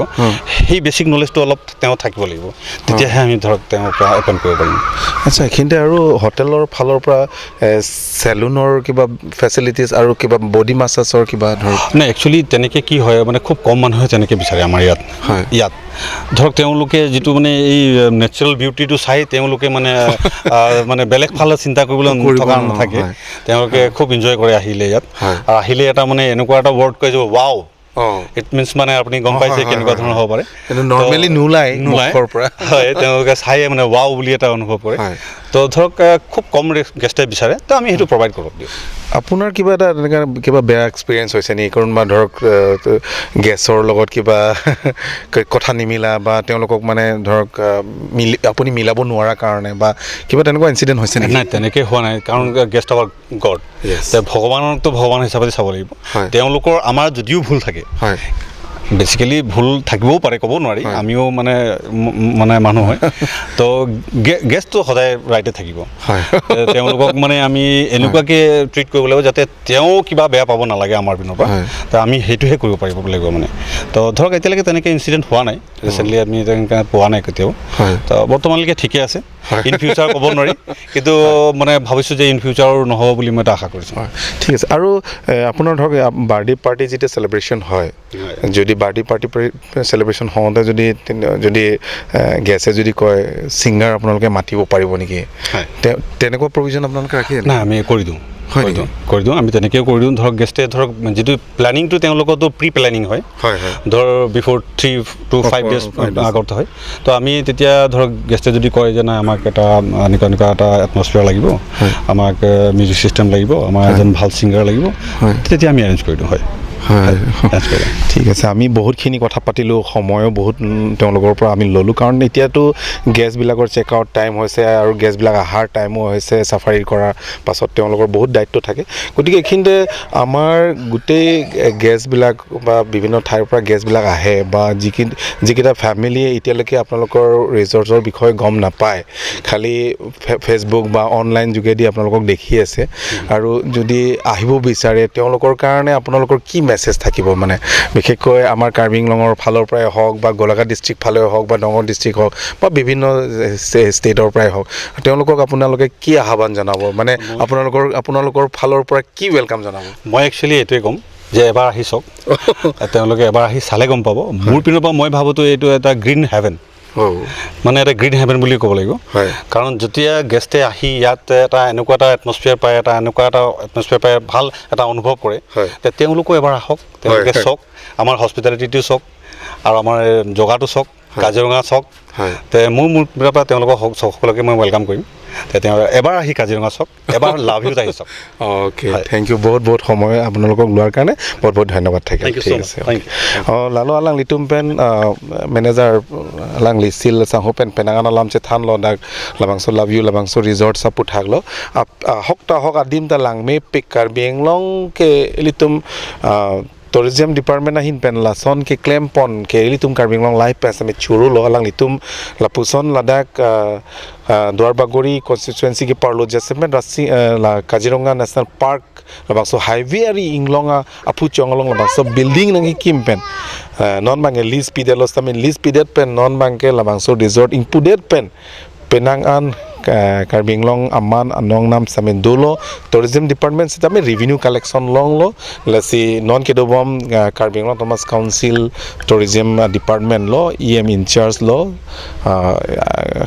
সেই বেছিক নলেজটো অলপ তেওঁ থাকিব লাগিব, তেতিয়াহে আমি ধৰক তেওঁক এপইণ্ট কৰিব পাৰিম। আচ্ছা, এইখিনিতে আৰু হোটেলৰ ফালৰ পৰা চেলুনৰ কিবা ফেচিলিটিছ আৰু কিবা বডি মাছাজৰ কিবা ধৰক? নাই, একচুৱেলি তেনেকৈ কি হয়, মানে খুব কম মানুহে তেনেকৈ বিচাৰে আমাৰ ইয়াত। ইয়াত ধৰক তেওঁলোকে যিটো মানে এই নেচাৰেল বিউটিটো চাই তেওঁলোকে মানে মানে বেলেগ ফালে চিন্তা কৰিবলৈ কৰিব থকা নাথাকে। তেওঁলোকে খুব এনজয় কৰে আহিলে ইয়াত। আৰু আহিলে এটা মানে এনেকুৱা এটা ৱৰ্ড কয় যে ৱাও, it means মানে আপুনি গম পাইছে কেনেকুৱা ধৰণৰ হ'ব পাৰে। কিন্তু নৰ্মেলি নোলায় নোলায় মুখৰ পৰা। হয়, তেওঁলোকে চাই মানে ৱাও বুলি এটা অনুভৱ কৰে। তো ধৰক খুব কম গেষ্টে বিচাৰে, তো আমি সেইটো প্ৰভাইড কৰোঁ দিওঁ। আপোনাৰ কিবা এটা তেনেকুৱা কিবা বেয়া এক্সপিৰিয়েঞ্চ হৈছে নেকি? কোনোবা ধৰক গেছৰ লগত কিবা কথা নিমিলা বা তেওঁলোকক মানে ধৰক মিলি আপুনি মিলাব নোৱাৰাৰ কাৰণে বা কিবা তেনেকুৱা ইনচিডেণ্ট হৈছে নেকি? নাই, তেনেকৈ হোৱা নাই, কাৰণ গেষ্ট আৱাৰ গড। ভগৱানকতো ভগৱান হিচাপে চাব লাগিব। তেওঁলোকৰ আমাৰ যদিও ভুল থাকে, বেচিকেলি ভুল থাকিবও পাৰে, ক'ব নোৱাৰি, আমিও মানে মানে মানুহ হয়। তো গেষ্টটো সদায় ৰাইটে থাকিব। তেওঁলোকক মানে আমি এনেকুৱাকৈ ট্ৰিট কৰিব লাগিব যাতে তেওঁ কিবা বেয়া পাব নালাগে আমাৰ পিনৰ পৰা। তো আমি সেইটোহে কৰিব পাৰিব লাগিব মানে। তো ধৰক এতিয়ালৈকে তেনেকৈ ইনচিডেণ্ট হোৱা নাই, ৰিচেণ্টলি আমি তেনেকৈ পোৱা নাই কেতিয়াও। তো বৰ্তমানলৈকে ঠিকে আছে। ইন ফিউচাৰ ক'ব নোৱাৰি, কিন্তু মানে ভাবিছোঁ যে ইন ফিউচাৰ নহ'ব বুলি মই এটা আশা কৰিছোঁ। ঠিক আছে। আৰু আপোনাৰ ধৰক বাৰ্থডে পাৰ্টি যেতিয়া চেলিব্ৰেশ্যন হয়, যদি বাৰ্থডে পাৰ্টি চেলিব্ৰেশ্যন হওঁতে যদি যদি গেছে যদি কয় ছিংগাৰ আপোনালোকে মাতিব পাৰিব নেকি, তেনেকুৱা প্ৰভিজন আপোনালোকে ৰাখে? নাই, আমি কৰি দিওঁ। হয় কৰি নেকি? দিওঁ, কৰি দিওঁ, আমি তেনেকৈও কৰি দিওঁ। ধৰক গেষ্টে ধৰক যিটো প্লেনিংটো তেওঁলোকৰতো প্ৰি প্লেনিং হয়, হয় হয় ধৰ বিফ'ৰ 3 to 5 days 5 days। আগত হয়। তো আমি তেতিয়া ধৰক গেষ্টে যদি কয় যে নাই, আমাক এটা এনেকুৱা এনেকুৱা এটা এটমছফিয়াৰ লাগিব, আমাক মিউজিক ছিষ্টেম লাগিব, আমাৰ এজন ভাল ছিংগাৰ লাগিব, তেতিয়া আমি এৰেঞ্জ কৰি দিওঁ। হয়, এৰেঞ্জ কৰি দিওঁ। ঠিক আছে, আমি বহুতখিনি কথা পাতিলোঁ, সময়ো বহুত তেওঁলোকৰ পৰা আমি ল'লোঁ, কাৰণ এতিয়াতো গেষ্টবিলাকৰ চেক আউট টাইম হৈছে আৰু গেষ্টবিলাক অহাৰ টাইমো হৈছে। চাফাৰী কৰাৰ পাছত তেওঁলোকৰ বহুত দায়িত্ব থাকে। গতিকে এইখিনিতে আমাৰ গোটেই গেষ্টবিলাক বা বিভিন্ন ঠাইৰ পৰা গেষ্টবিলাক আহে বা যিকেইটা ফেমিলিয়ে এতিয়ালৈকে আপোনালোকৰ ৰিজৰ্টৰ বিষয়ে গম নাপায়, খালি ফেচবুক বা অনলাইন যোগেদি আপোনালোকক দেখি আছে আৰু যদি আহিব বিচাৰে, তেওঁলোকৰ কাৰণে আপোনালোকৰ কি মেছেজ থাকিব? মানে বিশেষকৈ আমাৰ কাৰ্বি আংলঙৰ ফালৰ পৰাই হওক বা গোলাঘাট ডিষ্ট্ৰিক্ট ফালে হওক বা নগাঁও ডিষ্ট্ৰিক্ট হওক বা বিভিন্ন ষ্টেটৰ পৰাই হওক, তেওঁলোকক আপোনালোকে কি আহ্বান জনাব? মানে আপোনালোকৰ ফালৰ পৰা কি welcome জনাব? মই একচুৱেলি এইটোৱে ক'ম যে এবাৰ আহি চাওক। তেওঁলোকে এবাৰ আহি চালে গম পাব। মোৰ পিনৰ পৰা মই ভাবোঁ এইটো এটা গ্ৰীণ হেভেন, মানে এটা গ্ৰীণ হেভেন বুলি ক'ব লাগিব। কাৰণ যেতিয়া গেষ্টে আহি ইয়াত এটা এনেকুৱা এটা এটমছফিয়াৰ পায়, এটা এনেকুৱা এটা এটমছফিয়াৰ পায়, ভাল এটা অনুভৱ কৰে, তে তেওঁলোকো এবাৰ আহক, তেওঁলোকে চাওক, আমাৰ হস্পিটেলিটিটো চাওক আৰু আমাৰ জগাটো চাওক, কাজিৰঙা চাওক। তে মোৰ পিনৰ পৰা তেওঁলোকক সকলোকে মই welcome কৰিম। তে তেওঁ এবাৰ আহি কাজিৰঙা চাওক, এবাৰ লাভ ইউত আহি চাওক। অ'কে, thank U, বহুত বহুত সময় আপোনালোকক লোৱাৰ কাৰণে বহুত বহুত ধন্যবাদ থাকিল। Thank you so ঠিক much. আছে। Thank you. অঁ, লালো আলাং লিটুম পেন মেনেজাৰ আলাং লিছিল চাহু পেন পেনাঙান আলাম চে থান ল দাক লাবাংছ লাভ you লাবাংছ ৰিজৰ্ট চা পুথাক ল হক তা হক আদিম তা লাংমে পিক কাৰ্বি আংলং কে লিটুম tourism department ahin pen la son ke claim pon ke litum Karbi Anglong live pen same churu lo alang litum lapuson ladak Duarbagori constituency ke parlo jasement rasi la Kaziranga National Park labangso highway ari inglonga apu chonglong labangso building nangi kim pen non bange list pidet los tamin list pidet pen non bangke labangso resort ing pudet pen penang an Karbi Anglong aman anong nam samin dolo tourism department sitame revenue collection long lo lasi non kedobom Karbi Anglong Autonomous Council tourism department lo EM in charge lo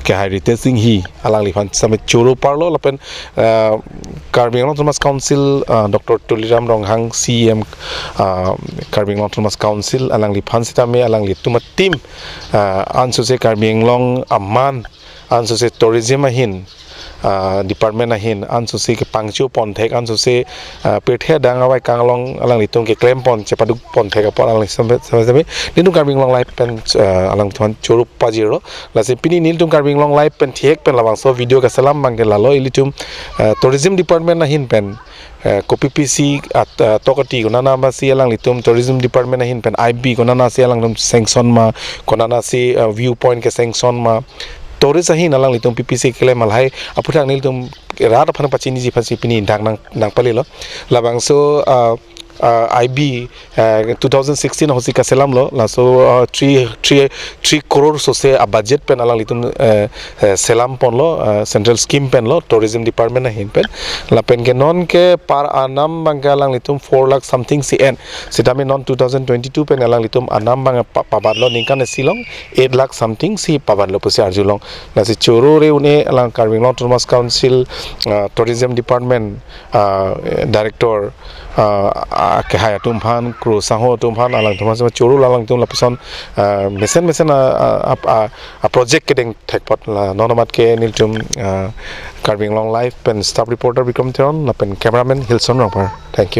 ke Ritesh Singh hi alang lifan same churu parlo lapen Karbi Anglong Autonomous Council Dr. Tuliram Ronghang CM Karbi Anglong Autonomous Council alang lifan sitame alang lituma team ansuse Karbi Anglong aman ansuse tourism ahin Department ahin an so si ke pangchu pon thek an so si pethe dang awai kanglong alang litum ke claim pon chepaduk pon thek pon alang sambe sambe niltum Karbi Anglong Live pen alang thon chorup pajiro lasi pini niltum Karbi Anglong Live pen thek pen labang so video ka salam bang ke lalo ilitum tourism department ahin pen kopi PC at tokati konana ba si alang litum tourism department ahin pen IB konana si alang tum sanction ma konana si view point ke sanction ma tourist ahin alang litum PPC kele malhai aputhang niltum rat phana pachini ji phasi pini dang nang nang pali lo labang so IB 2016 hosi ka selam lo la so 3 crore so se a budget pen alang litum selam pon lo central scheme pen lo tourism department hin pen la pen ke non ke par anam bang ke alang litum 4 lakh something cn sitami non 2022 pen alang litum anam bang pabat lo ningkan silong 8 lakh something si pabat lo pusi arjulong la si choro re une alang Karbi Anglong Autonomous Council tourism department director ke haya tumhan kru saho tumhan alang tumhan sama churu alang tum lapuson mesen mesen a project ke deng thekpot la nonomat ke niltum Karbi Anglong Live pen staff reporter Bikram Theron la pen cameraman Hilson Rongpar. Thank you.